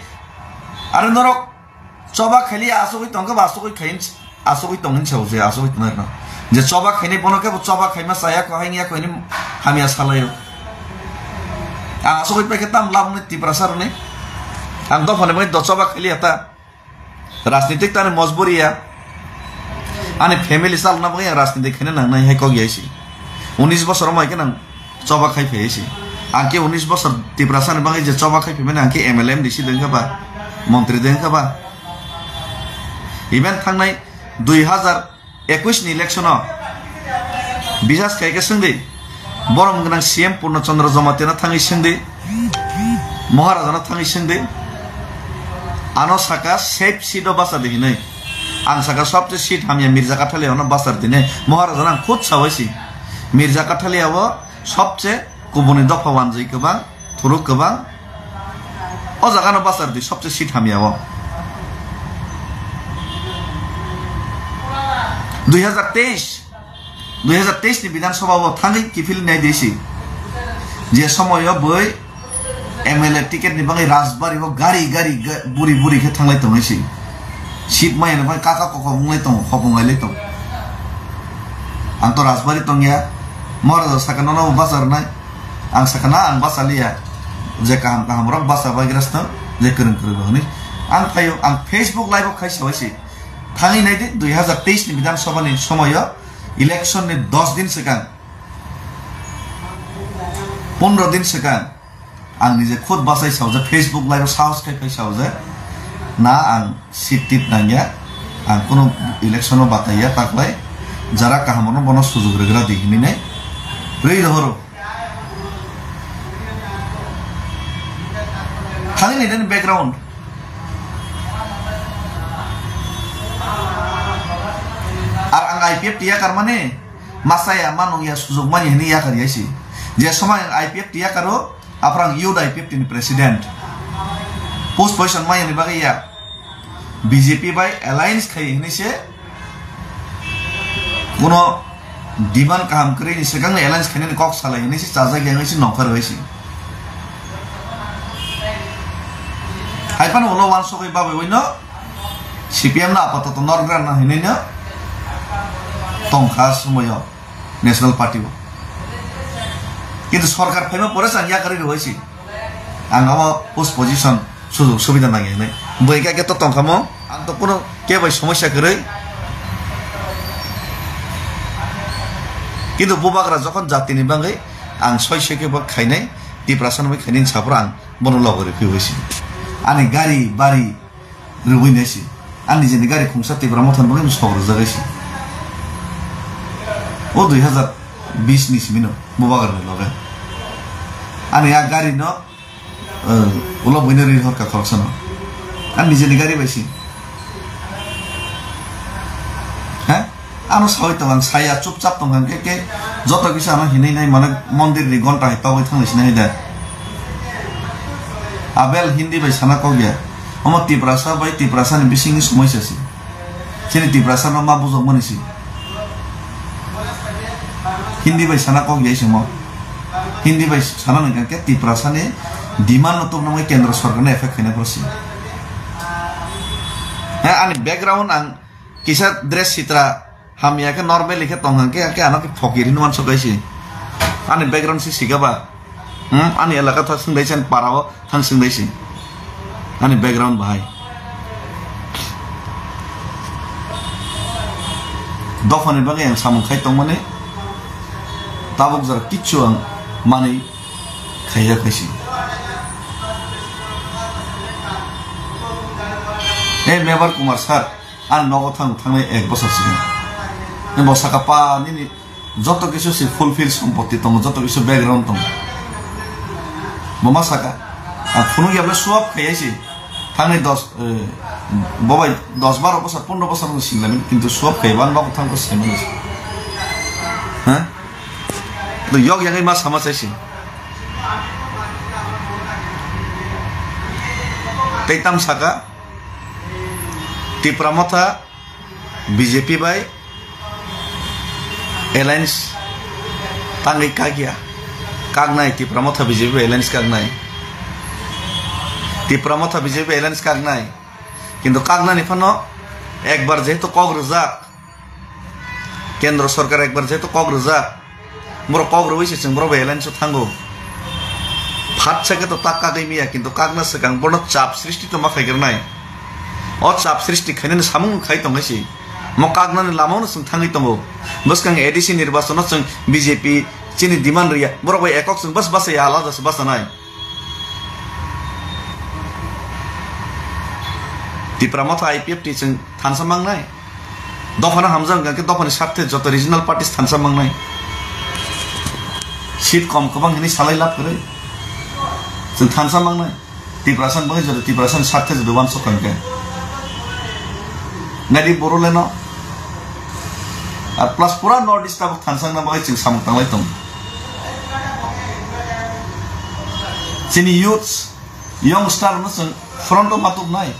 are norok choba khailiya asugwi tongkha ba asugwi khai, asugwi tong hinwi sao je asugwi tongnai rokno. Je choba khainai bono khe bo choba khaima chaya kho, haini ya kho hinwi hamya salaio. Ang asugwi paikhe tam labni Tiprasa rokni. Ang dophani bagwi do choba khailiya ta. Rajnitik tani mojburi ya. Ani family chalna bagwi ang rajnitik khaina nangnai hai kok ya si. Unis bosor mai khe nang choba khai phai si. Ang khe unis bosor Tiprasa ni bagwi je choba khai phimani ang khe M L A M D C dengkha ba, montri dengkha ba. Even thangnai dui hazar ekush ni election o bisas khai khe swngdi, borom gwnang C M Purno Chandra Jamatia no thangwi swngdi, Maharaja no thangwi swngdi, ano saka safe seat o basa di hinwi. Ang saka sobse seat hamya Mirza Kathalia no basa di hinwi. Maharaja no ang khud sawi si. Mirza Kathalia o sobse kubuni dopha wanjwi kwbang, thuruk kwbang. O jaga no basa di sobse seat hamya o. Dui hazar teis, dui hazar teis ni Bidhan Sabha o thangwi kiphil nai di si. Je somoy o boi M L A ticket ni bagwi Rajbari o gari gari ga-, buri buri khe thanglai tongwi si. Seat maya ni bagwi kaka kokok wnglai tongo, khopung lai tongo. Ang to Rajbari tongya, Maharaja saka nono basa rwnai. Ang saka na ang basa liya. Je kaham kaham rok basa bai grasno, je kwrwng kwrwng rok ni. Ang phaio, ang Facebook live o khai sawi si. Thangwi nai di, dui hazar teis ni Bidhan Sabha ni somoy o election ni dos din swkang, pondro din swkang, ang nije khud bachai saujak, Facebook live o sahos khai phai saujak, na ang seat tit nangya, ang kunu election o bataiya, taklai jara kaham no bono sujug rwgra di hinwi nai rwi rohoro. Thangwi nai nani background. Ar ang I P F T yakar mani, masaya manung ya sujug mani hinwi yakar ya si. Je somai ang I P F T yakaro, aphar ang youth I P F T ni president. Post position maya ni bagwi ya. B J P bai alliance khai hinwi se, kuno demand kaham kwrwi ni swkang ni alliance khainani kok salai hinwi se chajak ya hinwi se nongkhar bai se. Hai phano ulo wansugwi babai bai no C P M no apatoto norgra no hinwi no tongkha somoyo National Party o. Kintu sorkar phaima pore se ang yakarwi rwbai se. Ang abo post position sujog subida nangya hinwi. Bwrwi kha khe to tongkha mo, ang to kuno kebo somosya kwrwi. Kintu bubagra jokhon jatini bagwi ang soi soi khe bo khainai, Tiprasa ni bai khainai hinwi saphuru ang bono logo rw phibai se. Ani gari bari rwui nai se. Ani nijeni gari khungsa Tipra Motha ni bagwi sok rwjak bai se. O dui hazar bis ni simi no bubagra ni loge. Ani a gari no, eh, ulo buino ri horka khoroksa no. Ani nijeni gari bai se. Ha? Ano sawi tong ang saya chupchap tong ang ke ke joto kisa ano hinwi nai mane mondir ni gonta hai togwi thanglai sinai da. Abel Hindi bai sana kok ya. Omo Tiprasa bai Tiprasa ni bisingni somoisa se. Chini Tiprasa no ma bujok mani se. Hindi bai sana kok ya se mo. Hindi bai sana nang ke Tiprasa ni demand no tubna mai kendra sorkar ni effect khaina pro se. Ha, ani background ang kisa dress sitra hamya khe normal khe tong hang khe, khe ano khe phokiri nuan sok kaisi. Ani background si siga ba? Hmm? Ani elaka thang sing dai sen para o thang sing dai si. Ani background bahai. Dophani bagwi ang samung khai tongmani. Tabuk jora kichu ang mani khaiya kaisi. Hey, Mebar Kumar sir. Ani nogo thang thangnai ek bosor sini. Ni bo saka pa nini joto kisu si fulfill sompoti tongo, joto kisu background tongo. Bo ma saka, ang phunuk ya bole swap khai si. Thangnai dos, eh, bo bai dos baro bosor, pondro bosor no singla mini, kintu swap khai ban nogo thang ko sini. Ha? To yok yang ma sama sai si. Tei tam saka, Tipra Motha B J P bai alliance tangwi kakya. Kaknai Tipra Motha B J P bai alliance kaknai. Tipra Motha B J P bai alliance kaknai. Kintu kaknani phano ekbar jehetu kok rwjak, Kendro sorkar ekbar jehetu kok rwjak, borok kok rwui se chwng borok bai alliance o thango. Phatsa khe to tak kagwi miya, kintu kakna swkang bono chap srishti to ma khai gwnai. O chap srishti khainani samung khai tongwi se. Mo kaknani lama-o no chwng thangwi tongo. Bwskang A D C nirbachon o chwng B J P Chini demand riya. Borok bai ekok chwng bas bas ya alada se basa nai. Tipra Motha I P F T chwng thansa mangnai. Dophano hamjak hwnkha khe dophani sarthe joto regional parties thansa mangnai. Seat kom kwbang hwnwi salai lab kwrwi. Chwng thansa mangnai. Tiprasa ni bagwi joto Tiprasa ni sarthe joto uansuk hwnkhe. Nadi Boroleno. Ar plus pura North East tabuk thansa wngna bagwi chwng samung tanglai tongo. Chini youths, youngster no chwng front o matuk nai.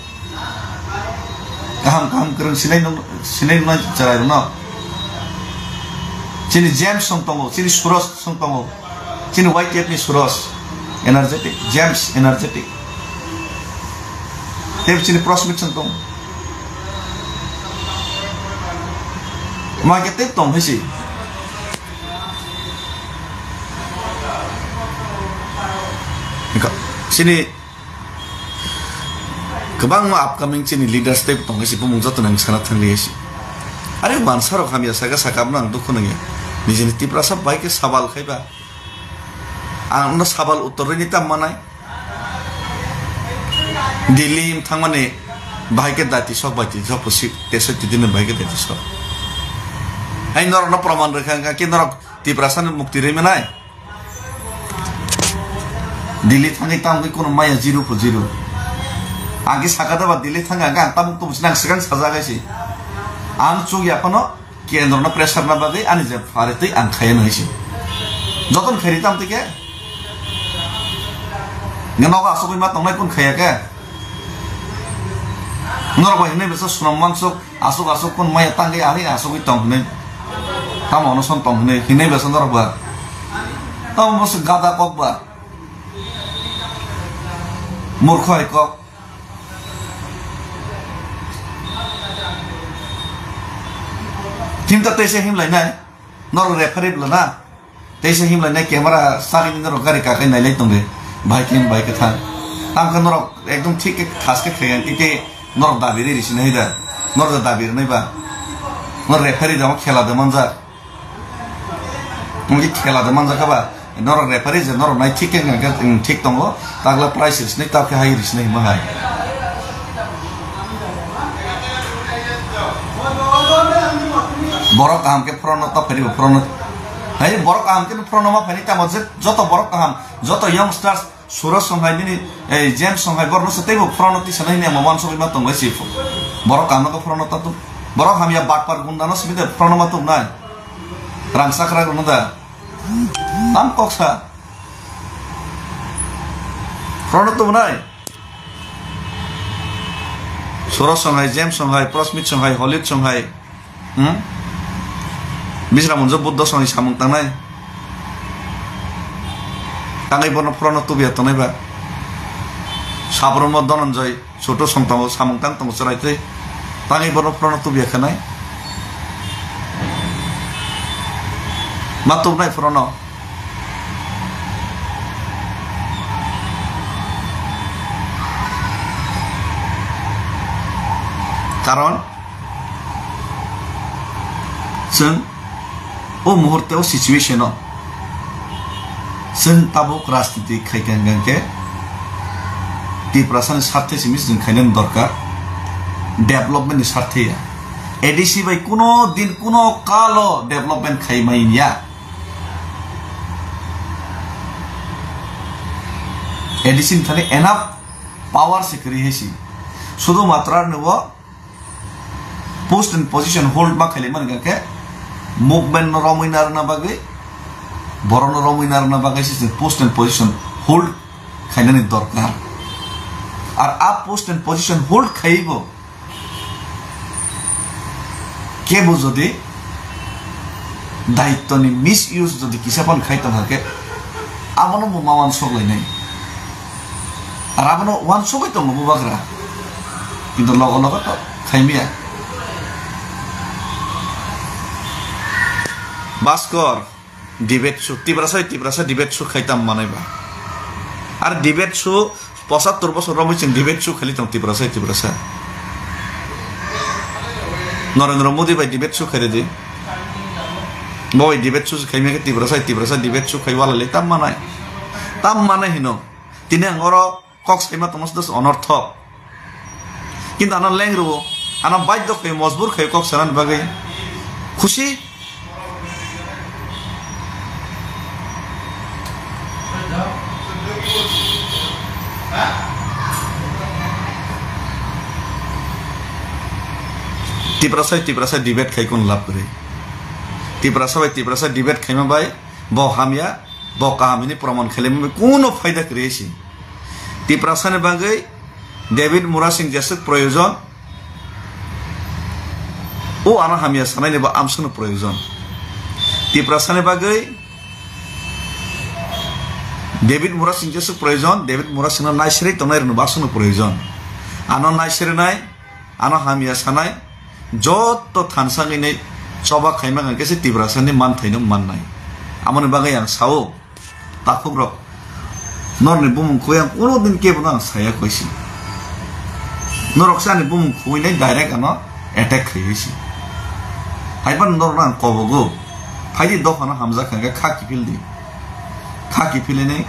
Kaham kaham kwrwng sinai nung, sinai nung cherai rwno. Chini James song tongo, chini Suros song tongo, chini Y T F ni Suros energetic, James energetic. Tei chini Prosmit song tongo. Ma ke tei tong hisi. Chini kwbangma upcoming chini leaders tei tongwi si bumung joto nang sana thangli si. Are wansa rok hamya saka saka abno ang dukhu nangya. Nijini Tiprasa bai khe sabal khaiba. Ang no sabal uttor rini tam manai. Delhi thangmani bahai khe dati sok bai ti sok pusi teso titini bahai khe dati sok. Hai norok no proman rwkha wngkha khe norok Tiprasa ni mukti rwi manai. Delhi thangwi tamgwi kuno maya zero po zero. Ang khe saka da ba Delhi thangwi ang khe ang tabuk tubus nang swkang sajak hai se. Ang chuk ya phano kendro no pressure na bagwi ani je phare twi ang khaya nai se. Joton khairi tam tike. Nge nogo asugwi ma tongnai kun khaya ke. Norok bai hinwi bisa sunom mansuk. Asuk asuk kun maya tangwi ari asugwi tong hinwi. Tamo ono son tong hinwi hinwi besa norok ba. Tamo bwswk gada kok ba. Murkho hai kok. Kinta teisa himlai nai. Norok referee bwla na. Teisa himlai nai camera sagini norok gari kakai nailai tongde. Bahai khe bahai khe thang. Tamkhe norok ekdom thik khe thas khe khayan khe norok dabi ri risi nai da. Norok da dabi rinai ba. Norok referee da khela da manjak. Mungki khela da manjak ba. Norok referee je norok nai thik khe thik tongo. Tagla price risini tap khe hai risini hima hai. Borok kaham khe phorono ta pharibo phorono. Hai borok kaham khe phorono ma phani tamo je joto borok kaham, joto youngsters, Suros songhai nini, ei, James songhai borok no se teibo phorono tisa nai hini ama wansugwi ma tongbai si. Borok kaham khe phorono ta tu. Borok hamya bakpar gunda no simi de phorono ma tuk nai. Rang sakra rok no da. Tam kok sa. Phorono tu nai. Suros songhai, James songhai, Prosmit songhai, Holit songhai. Hmm? Bisra munjo Buddho songhai samung tangnai. Tangwi bono phorono tubiya tongnai ba. Sabromo Dhananjay, Choto song tongo, samung tang tongo chwrai twi. Tangwi bono phorono tubiya khanai. Ma tubnai phorono. Karon chwng o muhurte o situation o chwng tabuk rajniti khaikha hwnkhe Tiprasani sarthe simi chwng khainani dorkar, development ni sarthe ya. A D C bai kuno din kuno kalo development khaimai ya. A D C ni thani enough power se kwrwi hai si. Sudu matra ni bo post and position hold ma khaili mani khe movement no romwi narwkna bagwi, borok no romwi narwkna bagwi se post and position hold khainani dorkar. Ar a post and position hold khaibo kebo jodi daitwni misuse jodi kisa phano khai tongkha khe, abono bo ma uansuk lainai. Ar abono uansugwi tongo bubagra, kintu logo logo to khaimiya. Baskor. Debate show, Tiprasa, Tiprasa debate show khai tam manai ba. Ar debate show pochattor bosor romwi chwng debate show khali tong Tiprasa, Tiprasa. Narendra Modi bai debate show khai redi. Bo bai debate su khaimya khe Tiprasa, Tiprasa debate su khai wala le tam manai. Tam manai hino. Tini ang oro kok saima tongma se dos onorthok. Kintu ano leng rwo, ano baidhyo khai, mojbur khai kok sanani bagwi. Khusi. Tiprasa, Tiprasa debate khai kun lab kwrwi. Tiprasa bai Tiprasa debate khaima bai bo hamya, bo kaham hini proman khailai mani kuno phaida kwrwi si. Tiprasa ni bagwi David Murasing jeswk proyojon, o ano hamya sanai ni bo amswk no proyojon. Tiprasa ni bagwi David Murasing jeswk proyojon, David Murasing no naisirwi tongnai rwno bo aswk no proyojon. Ano naisirnai, ano hamya sanai, joto thansa wngwi choba khaima hwnkhe se Tiprasa ni manthaino mannai. Amoni bagwi ang sao, takhuk rok, norni bumung khoi ang kuno din kebo no ang saya koisi. Norok se ani bumung khoi nai direct ano attack khai si. Haiban norok ang kobogo, phaidi dophano hamjak kha kha kiphil di. Kha kiphilini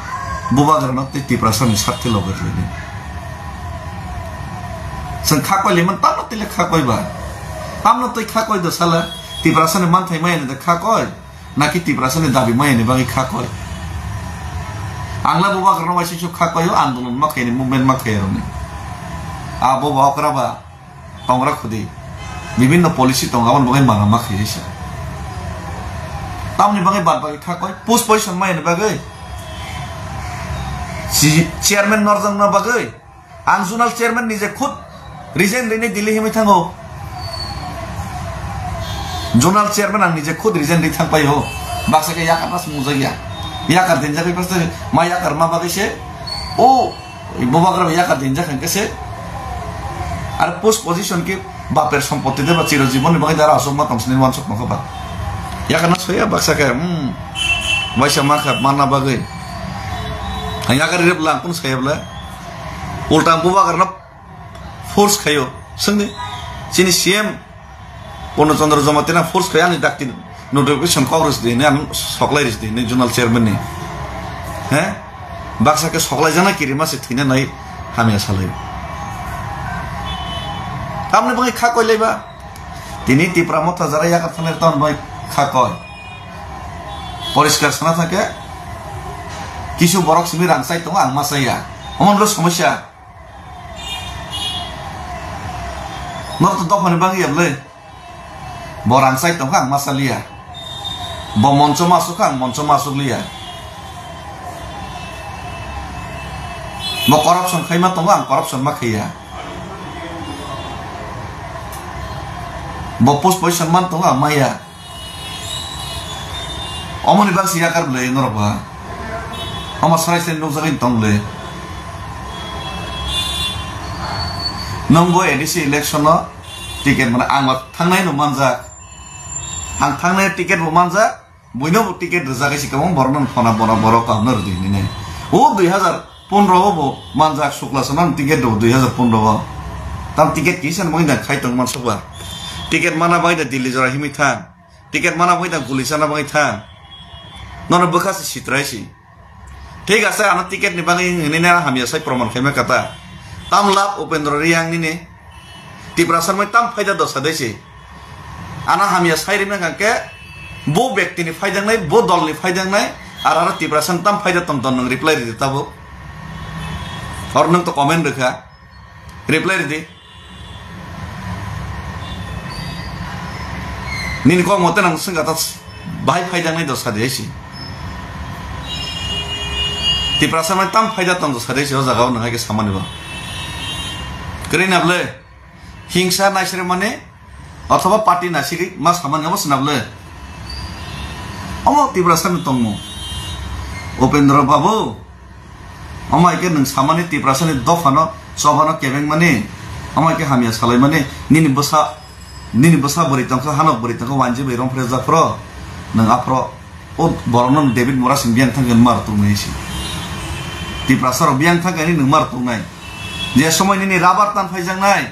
bubagrano tei Tiprasani sakti loge khlaidi. Chwng kha koi liman tamno tile kha koi ba. Tamno tei kha koi do sala Tiprasani manthai maya ni da kha koi. Naki Tiprasani dabi maya ni bagwi kha koi. Angla bubagrano waisingsu kha koi o andolon ma khaini movement ma khaironi. A boba okra ba. Tongra khudi. Bibinno policy tongo, aboni bagwi mana ma khaiwi se. Tamni bagwi bad bagwi kha koi, post position maya ni bagwi. Si chairman norjakna bagwi. Ang zonal chairman nije khud resign rini Delhi himwi thango. Zonal chairman ang nije khud resign ri thang paio. Baksa khe yakar nas mujak ya. Yakar dinjak bai paste ma yakar ma bagwi se. O Bubagra bai yakar dinjak hwnkhe se. Ar post position khe baper sompoti de ba chiro jibon ni bagwi dara aswk ma tong sini wansuk nokha ba. Yakar na soya baksa khe, hmm. Waisa ma kha manna bagwi. Ang yakar rep lang kun saya bla. Ulta bubagra na force khayo. Sengni chini C M Purno Chandra Jamatia force khai ani dakti notification kok ris di hinwi, ang soklai ris di hinwi zonal chairman ni. He? Baksa khe soklai jana kirima se thwina nai hamya salai. Tamni bagwi kha koi laiba. Tini Tipra Motha jara yakar thanai tamni bagwi kha koi. Poriskar sana thangkhe kisu borok simi rang chai tongo, ang ma chaya. Omo nokle somosya. Norok to dophani bagwi ya bwle. Bo rang chai tongkha ang ma chaliya. Bo moncho ma asukha ang moncho ma asukliya. Bo corruption khaima tongo ang corruption ma khaiya. Bo post position man tongo ang maya. Omoni bagwi se yakar bwle norok ba. Omo sarai sarai nukjagwi tong bwle. Nwng bo A D C election o ticket mana ang ba thangnai no manjak. Ang thangnai ticket bo manjak. Buino bo ticket rwjak si kwbang borok no phona bona borok kaham no rwdi hinwi nai. O dui hazar pondro o bo manjak Sukla Chana ticket rw dui hazar pondro o. Tam ticket kisa no bagwi da khai tong mansuk ba. Ticket mana bagwi da Delhi jora himwi thang. Ticket mana bagwi da guli chana bagwi thang. Nono bwkha se sitrai si. Thik ase, ano ticket ni bagwi hinwi nai hamya sai proman khaima kata. Tam lab Upendra Reang nini. Tiprasa mai tam phaida dosa dei si. Ano hamya sai rimna kangke bo bekti ni phaida nai, bo dol ni phaida nai, ar aro Tiprasa tam phaida tong tong nwng reply ridi tabo. Or nwng to comment rwkha. Reply ridi. Nini kok mote nang swngkha ta bahai phaijaknai dosa de si. Tiprasa mai tam phaida tong dosa de si o jaga o nang hai khe samani bo. Kwrwi na bwle hingsa naisiri mani othoba party naisiri ma samani obo sina bwle. Omo Tiprasa ni tongmung. Upendra Babu. Omo hai khe nwng samani Tiprasani dophano, chophano kebengmani, omo hai khe hamya salaimani, nini bwsa, nini bwsa bwrwi tongkha, hanok bwrwi tongkha, wanji bai romphre japhro, nwng aphro, o borokno David Murasing biyang thangkhe nwma rw tongnai si. Tiprasarok biyang thangkhe nini nwma rw tongnai. Je somoi nini rabar tan phaijaknai,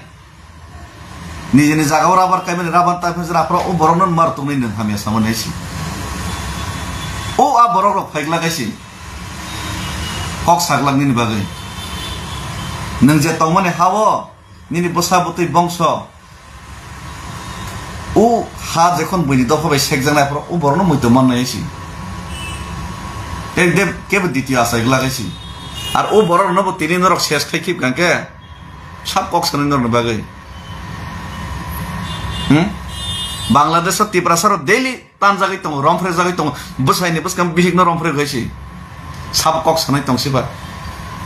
Nijini jagao rabar kaimani rabar tai phai jora aphro o borokno mar tongnai nwng hamya samani hai si. O a borok rok phaiglak hai si. Kok saglak nini bagwi. Nwng je tongmani ha-o, nini bwsa bwtwi bongso. O ha jekhon buini dopha bai sekjaknai aphuru o borokno muitu mannai hai si. Tei de kebo ditio achai glak hai si. Ar o borok rokno bo tini norok ses khai khip kang khe sab kok sanai norokni bagwi. Hmm? Bangladesh o Tiprasa rok daily tanjagwi tongo, romphre jagwi tongo, bwsaini bwskang bihikno romphre gwi si. Sabo kok sanai tong siba.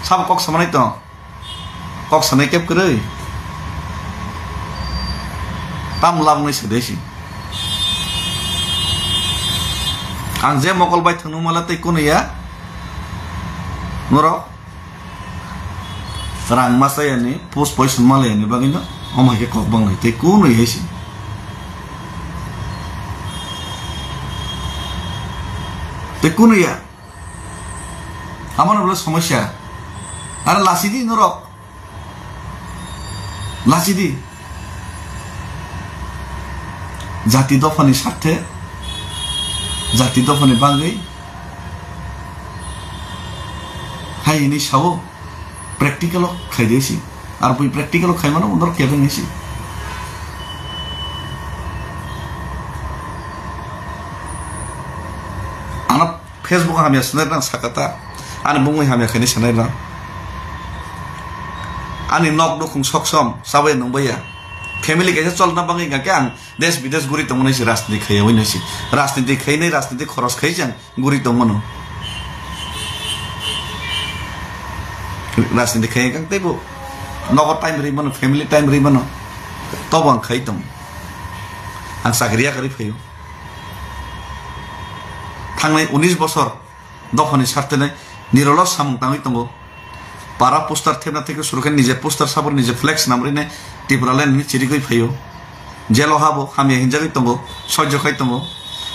Sabo kok samanai tong. Kok sanai kep kwrwi. Tam labnai se desi. Ang je mokol bai thangno mala tei kunu ya. Norok rang masa yani, post poison mala yani bagwi no. Omo hai khe kok bang lai tei kunu ya si. Tei kunu ya. Amano bole somosya. Are lachidi norok. Lachidi. Jati dophani sarthe, jati dophani bagwi hai hini sao, practical o khai de si. Ar bui practical o khai mano norok kebeng si. Ano Facebook o hamya sanai rang sakata. Ani bumui hamya khaini sanai rang. Ani nok nukhung soksom, chabai nungbaiya. Family kaisa cholna bagwi hingkha khe ang desh bidesh guri tongmani si rajniti khaiya wino si. Rajniti khainai, rajniti khoros khai jang guri tongmano. Rajniti khaiya kang teibo nogo time ri mano, family time ri mano. Tobo ang khai tong. Ang chakri yakarwi phaio. Thangnai unis bosor dophani sartene nirolo samung tangwi tongo. Para poster thepna theke suru khe nije poster sabur nije flex namrine Tipraland ni chirigwi phaio. Jelo habo hamya hinjagwi tongo, soijo khai tongo.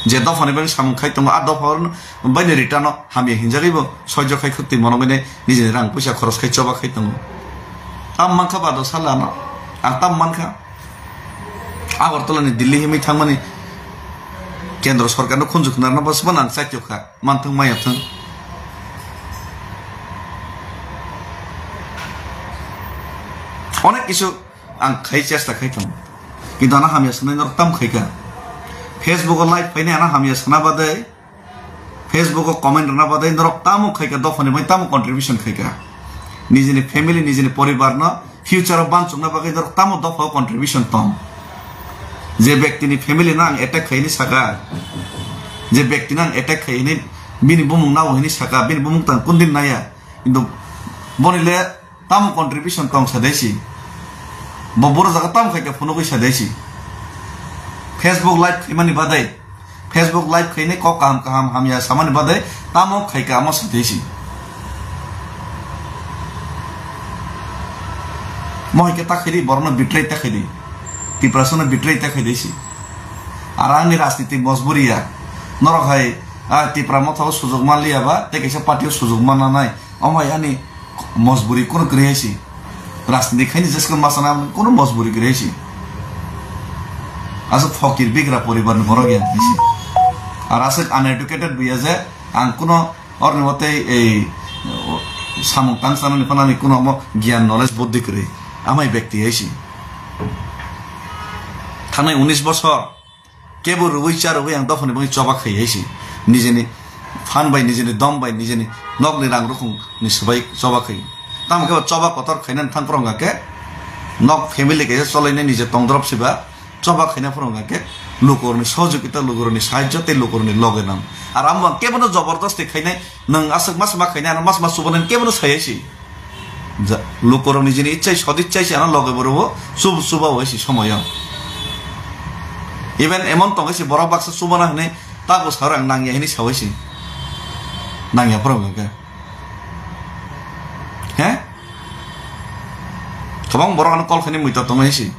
Je dophani bagwi samung khai tongo, a dopha baini return o hamya hinjagwi bo soijo khai khukti monogwine nijeni rang puisa khoros khai choba khai tongo. Tam mankha bado salano, ang tam mankha. Agartala ni Delhi himwi thangmani kendro sorkar no khunju khwnarna bwswk nang chaitokha, manthwng maya thwng. Onek kisu ang khai chesta khai thang. Kintu ano hamya sanai norok tam khaika. Facebook o live phainai ano hamya sana badai. Facebook o comment rwna badai norok tamo khaika, dophani bai tamo contribution khaika. Nijini family, nijini poribar no future o bansukna bagwi norok tamo dopha o contribution tong. Je bektini family no ang attack khaini saka, je bektino ang attack khaini bini bumung nao hini saka, bini bumung tang kundin naya. Kintu boni le tamo contribution tong sa desi. Bo boro jaga tamo khaika phunugwi sa desi. Facebook live khaimani badai, Facebook live khainai kok kaham kaham hamya samani badai tamo khaika amo sa desi. Mohai khe ta khaidi, borokno betray ta khaidi. Tiprasano betray ta khaidi si. Ar ani rajniti mojburi ya. Norok hai, ah, Tipra Motha o sujok manliya ba, tei kaisa party o sujok manna nai. Omo hai ani mojburi kunu kwrwi hai si. Rajniti khaini jesko masana kunu mojburi kwrwi hai si. Aswk phokir bigra poribar ni borok ya hai si. Ar aswk uneducated buya je ang kuno orni watei ei samung tang sanani phanani kuno omo giyan knowledge buddhi kwrwi. Amai bekti hai si. Thanai unis bosor. Kebo rwui cha rwui ang dophani bagwi choba khai hai si. Nijeni phan bai, nijeni dom bai, nijeni nokni rang rukhung ni swbai choba khai. Tamo khe bo choba kotor khainani thang phwrwng khe nok family kaisa cholainai nije tongdrop siba choba khaina phwrwng khe lukurokni sohojogita, lukurokni sahajjo tei lukurokni loge nang. Ar amo ang kebono jobordosti khainai, nwng aswk mas ma khainai, ano mas ma chubanai kebono sai hai si. Ja, lukurok nijini ichai sodichai se ano loge boro bo sub suba oi si somoyo. Even emon tongo se borok baksa subana hwnwi tago saro ang nangya hwnwi sawai si. Nangya phoro hwnkhe. He? Kwbang borok ano call khainwi muitor tongo si.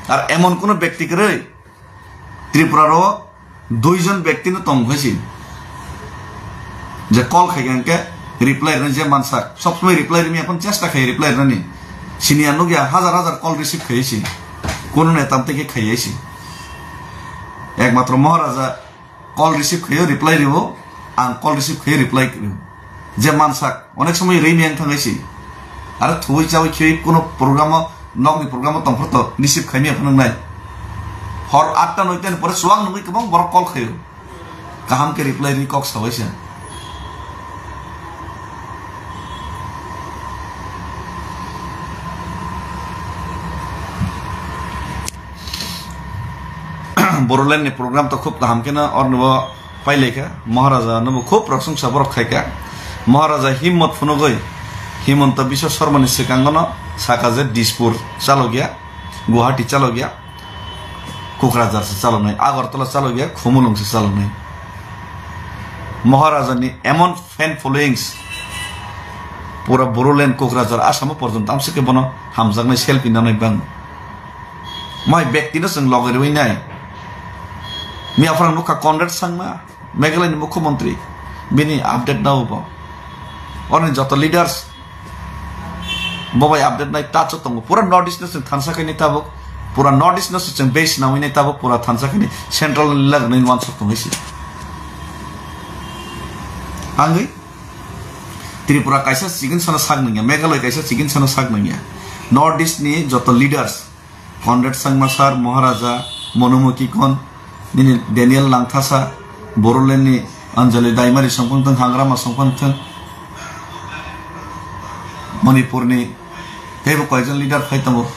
Ar emon kuno bekti kwrwi Tripura ro duijon bekti no tong hai si. Je call khai hwnkhe reply rwna je mansak. Sob somoi reply rwmya phone chesta khai reply rwnani. Sini ang nukya hajar hajar call receive khai si. Kuno neta tei khe khai si. Ekmatro Maharaja call receive khaio reply rwo. Ang call receive khe reply kwrwi. Je mansak, onek somoi rwi miyang thangai si. Aro thuwi chawi khe kuno program o, nokni program o tongphor to receive khai miya phunuk nai. Hor atta noita ni pore suwak nungwi kwbang borok call khaio. Kaham khe reply rwi kok sabai se. Bodoland ni program to khub kaham khe no orni bo pailaikha. Maharaja no bo khub prosongsa borok khaikha. Maharaja himmot phunugwi Himanta Biswa Sarma ni swkango no saka je Dispur chalokya, Guwahati chalokya, Kokrajhar se chaloknai, Agartala chalokya, Khumulwng se chaloknai. Maharaja ni emon fan followings pura Bodoland, Kokrajhar, Asamo porjonto amsike bono hamjaknai selfie nanai bang. Mai bekti no chwng loge rwi nai. Miya phwrang nukha Conrad Sangma, Meghalaya ni mukhyamantri, bini update nao bo. Oni joto leaders bo bai update nai touch o tongo. Pura North East no chwng thansa khaini tabuk. Pura North East no se chwng base nawi nai tabuk pura thansa khaini central ni lag nai wansuk tongwi si. Angwi Tripura kaisa chikon sana sak nangya, Meghalaya kaisa chikon sana sak nangya. North East ni joto leaders, Conrad Sangma sir, Maharaja, Monomoki Kon, nini Daniel Langthasa, Bodoland ni Anjali Daimari songphang thung, Hangrama songphang thung, Manipur ni teibo koijon leader phai tongo.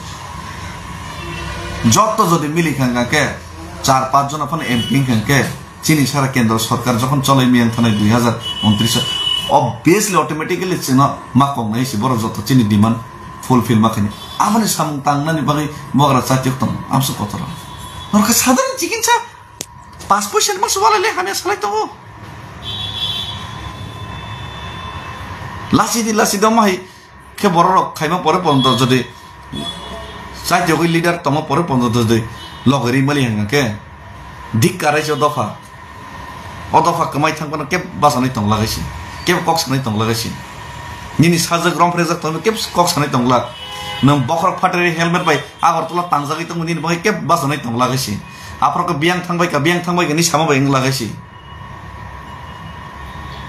Jotto jodi mili kha khe, char panch jona phano M P wng kha khe, chini sara kendro sorkar jokhon cholai miyang thanai dui hazar untris, obviously, automatically chwngno ma kok nai si borok joto chini demand fulfill ma khaini. Aboni samung tangnani bagwi bogra chatiok tongo, amsa kotor. Norokha sadharni chikinsa pas poisa ni masa walai le hamya salai tongo. Lasi di lasi dong mahai khe borok rok khaima pore ponto jodi chatiogwi leader tongma pore ponto jodi logeri mali hanga khe dik karai se dopha. O dopha kwmai thang phano kebo bachanai tong lagai si, kebo kok sanai tong lagai si. Nini sajak romphre jak tongno kebo kok sanai tong lak. Nwng bokhorok phatri helmet bai Agartala tangjagwi tongo nini bagwi kebo bachanai tong lagai si. Aphoro khe biyang thangbai ka, biyang thangbai ka ni sama bai wng lagai si.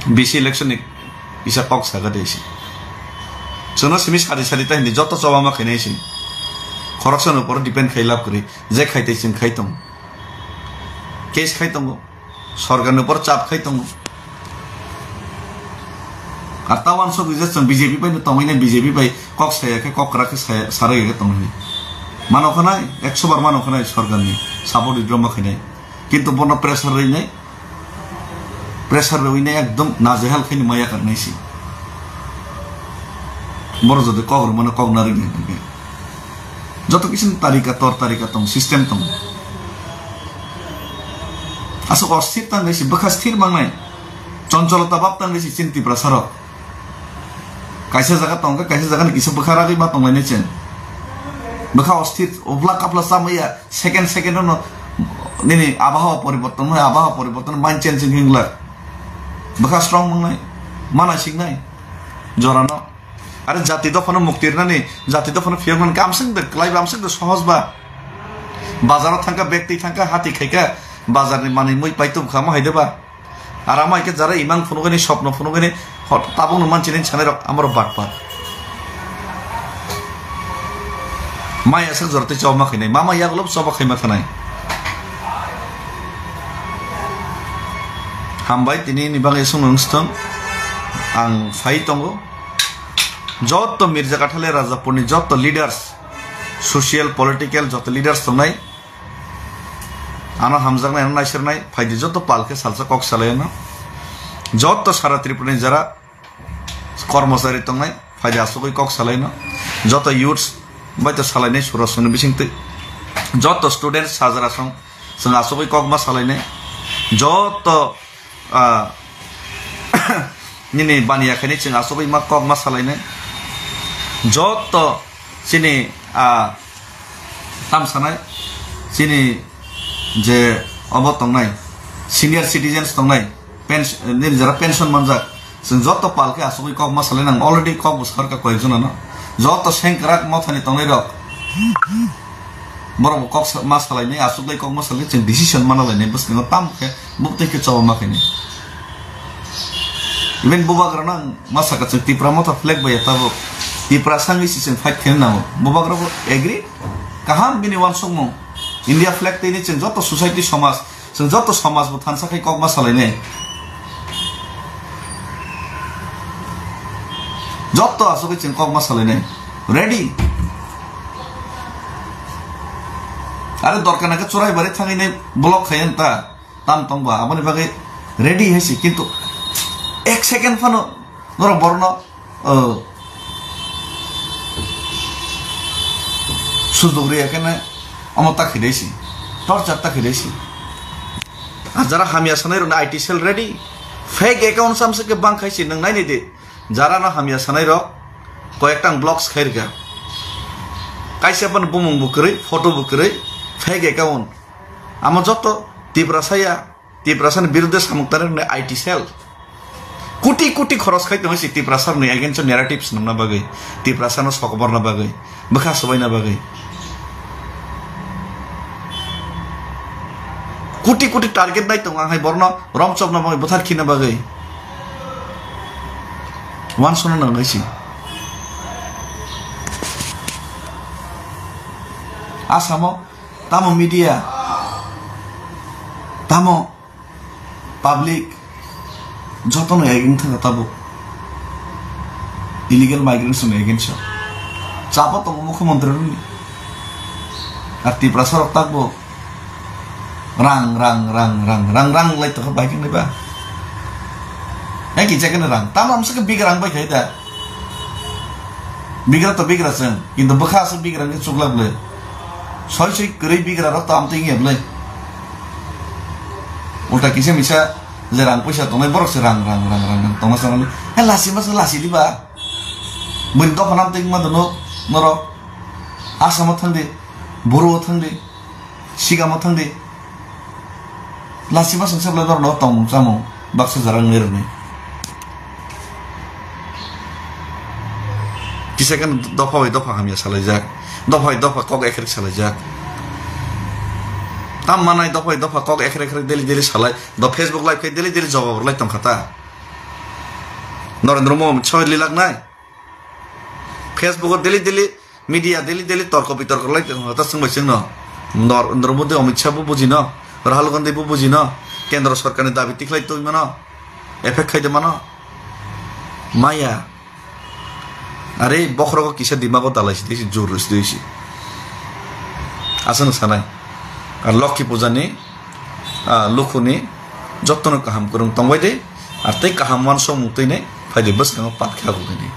B C election ni kisa kok saga de si. Chwngno simi sari sari ta hindi joto choba ma khainai si. Khoroksa ni upor depend khai lab kwrwi. Je khai tei chwng khai tong. Case khai tongo. Sorkar ni upor chap khai tongo. Ar ta wansok rijak chwng B J P bai no tongwi nai, B J P bai kok saya khe kok kwrak khe saya, sarai khe tongwi. Mano khanai, ekso bar mano khanai sorkar ni support withdraw ma khainai. Kintu bono pressure rwi nai. Pressure rwi nai ekdom najehal khaini maya kar nai si. Boro jodi kok rwmano kok narwk nai hwnkhe. Joto kisi tarika, tor tarika tong, system tong. Aswk osthir tang nai si, bwkha sthir mang nai. Choncholota bab tang nai si chini Tiprasa rok. Kaisa jaga tong khe, kaisa jaga ni kisa bwkha ragwi ma tong lai nai chwng. Bwkha osthir, uphla kaphla chamaya, second second no nini abhawa poriborton, abhawa poriborton, mind changing hinglak. Bwkha strong mang nai, mana sik nai. Jora no. Are jati dophano mukti rwnani, jati dophano phiyok nani kamswk de kwlai ba, amswk de sohoj ba. Bazar o thangkha, bag twi thangkha, hati khaikha, bazar ni manwi mui pai tubkha, ma hai de ba. Ar ama hai khe jara imang phunugani, sopno phunugani, hot-, tabukno manchini sanai rok, amaro batpar. Mai aswk jora tei choba ma khainai, mama yagulo choba khaima khanai. Hambai, tini ni bagwi songno wngstong, ang phai tongo. Joto Mirza Kathale Rajapurni joto leaders, social, political joto leaders tongnai, ano hamjaknai, ano naisernai, phaidi joto pal khe salsa kok salaino. Joto sara Tripurani jara kormochari tongnai, phaidi asugwi kok salaino. Joto youths bai to salainai surasongni bisingtwi. Joto students sajra song, chwng asugwi kok ma salainai. Joto ah, nini baniya khaini chwng asugwi ma kok ma salainai. Joto chini, ah, tam sanai, chini je obo tongnai, senior citizens tongnai, pens-, nini jara pension manjak, chwng joto pal khe asugwi kok ma salainai. Ang already kok bo sarka koyekjona no. Joto sengkrak mothani tongnai rok. Borok bo kok sa-, ma salainai, aswk lai kok ma salainai, chwng decision mana lainai, bwskango tamo khe buktwi khe choba ma khainai. Even bubagrano ang ma sakha, chwng Tipra Motha flag bai ya tabuk. Tiprasa wngwi se chwng fight khaina nango. Bubagra bo agree? Kaham bini uansukmung. India flag twi ni chwng joto society somaj, chwng joto somaj bo thansa khai kok ma salainai. Joto asugwi chwng kok ma salainai. Ready? Are dorkar nangkhe Churaibari thangwi nai block khai ta. Tam tong ba, aboni bagwi ready hai se, kintu ek second phano norok borokno, o, sujok riya khe omo ta khidai se, torture ta khidai se. A jara hamya sanai rokno I T cell ready, fake account samsok khe bang khai se, nwng nai nai di, jara no hamya sanai rok koyek tang blocks khai rwkha, kaisa phano bumung bo kwrwi, photo bo kwrwi, fake account. Amo joto Tiprasa ya, Tiprasa ni biruddhe samung tangnai rokni I T cell. Kuti kuti khoros khai tongo si Tiprasa ni against o narrative swnamna bagwi, Tiprasa no sokoborna bagwi, bwkha swbaina bagwi. Kuti kuti target nai tongo ang hai borno romchopna bagwi, bwthar khina bagwi. Uansukna nangnai si. Asamo Tamo media, tamo public, jotono against thangkha tabuk. Illegal migrants ni against o. Chapa tongo mukhyamantri rokni. Ar Tiprasa rok takbo rang, rang, rang, rang, rang, rang lai tongkha bai khe ba. Hai kisa khe rang. Tamo amsa khe big rang bai khai da. Bigra to bigra chwng, kintu bwkha aswk bigra hwnkhe chukla bwle. Soi soi kwrwi bigra rok to amtwi wngya bwle. Ulta kisa misa je rang puisa tongnai borok se rang rang rang rang rang tongma sanani. He lasi masa lasi diba. Buini dopha nam twi wngma dono norok. Asamo thangdi, Boro thangdi. Sigamo thangdi. Lachima songsa belai norokno tongmung chamung baksa jora wngwi rwnai. Kisa khe dopha bai dopha hamya salaijak, dopha bai dopha kok ekrek salaijak. Tam manai dopha bai dopha kok ekrek ekrek daily daily salai. Do Facebook live khe daily daily jawab rwlai tongkha ta. Narendra Modi soi lilak nai. Facebook o daily daily media daily daily torko bitorko lai tong ta swngbai chwngno. Nor-, Narendra Modi, Amit Shah bo bujino, Rahul Gandhi bo bujino, kendro sorkarni dabi tikhlai tongmano, effect khaide mano. Maya. Are bokhorogo kisa dimago dalai si, tei si jur si, tei si. Aswng sanai. Ar Lokhi Puja ni, ah, lukhuni jottono kaham kwrwng tongbai de, ar tei kaham uansukmung twi nai phai de bwskango pat khe agugwi nai.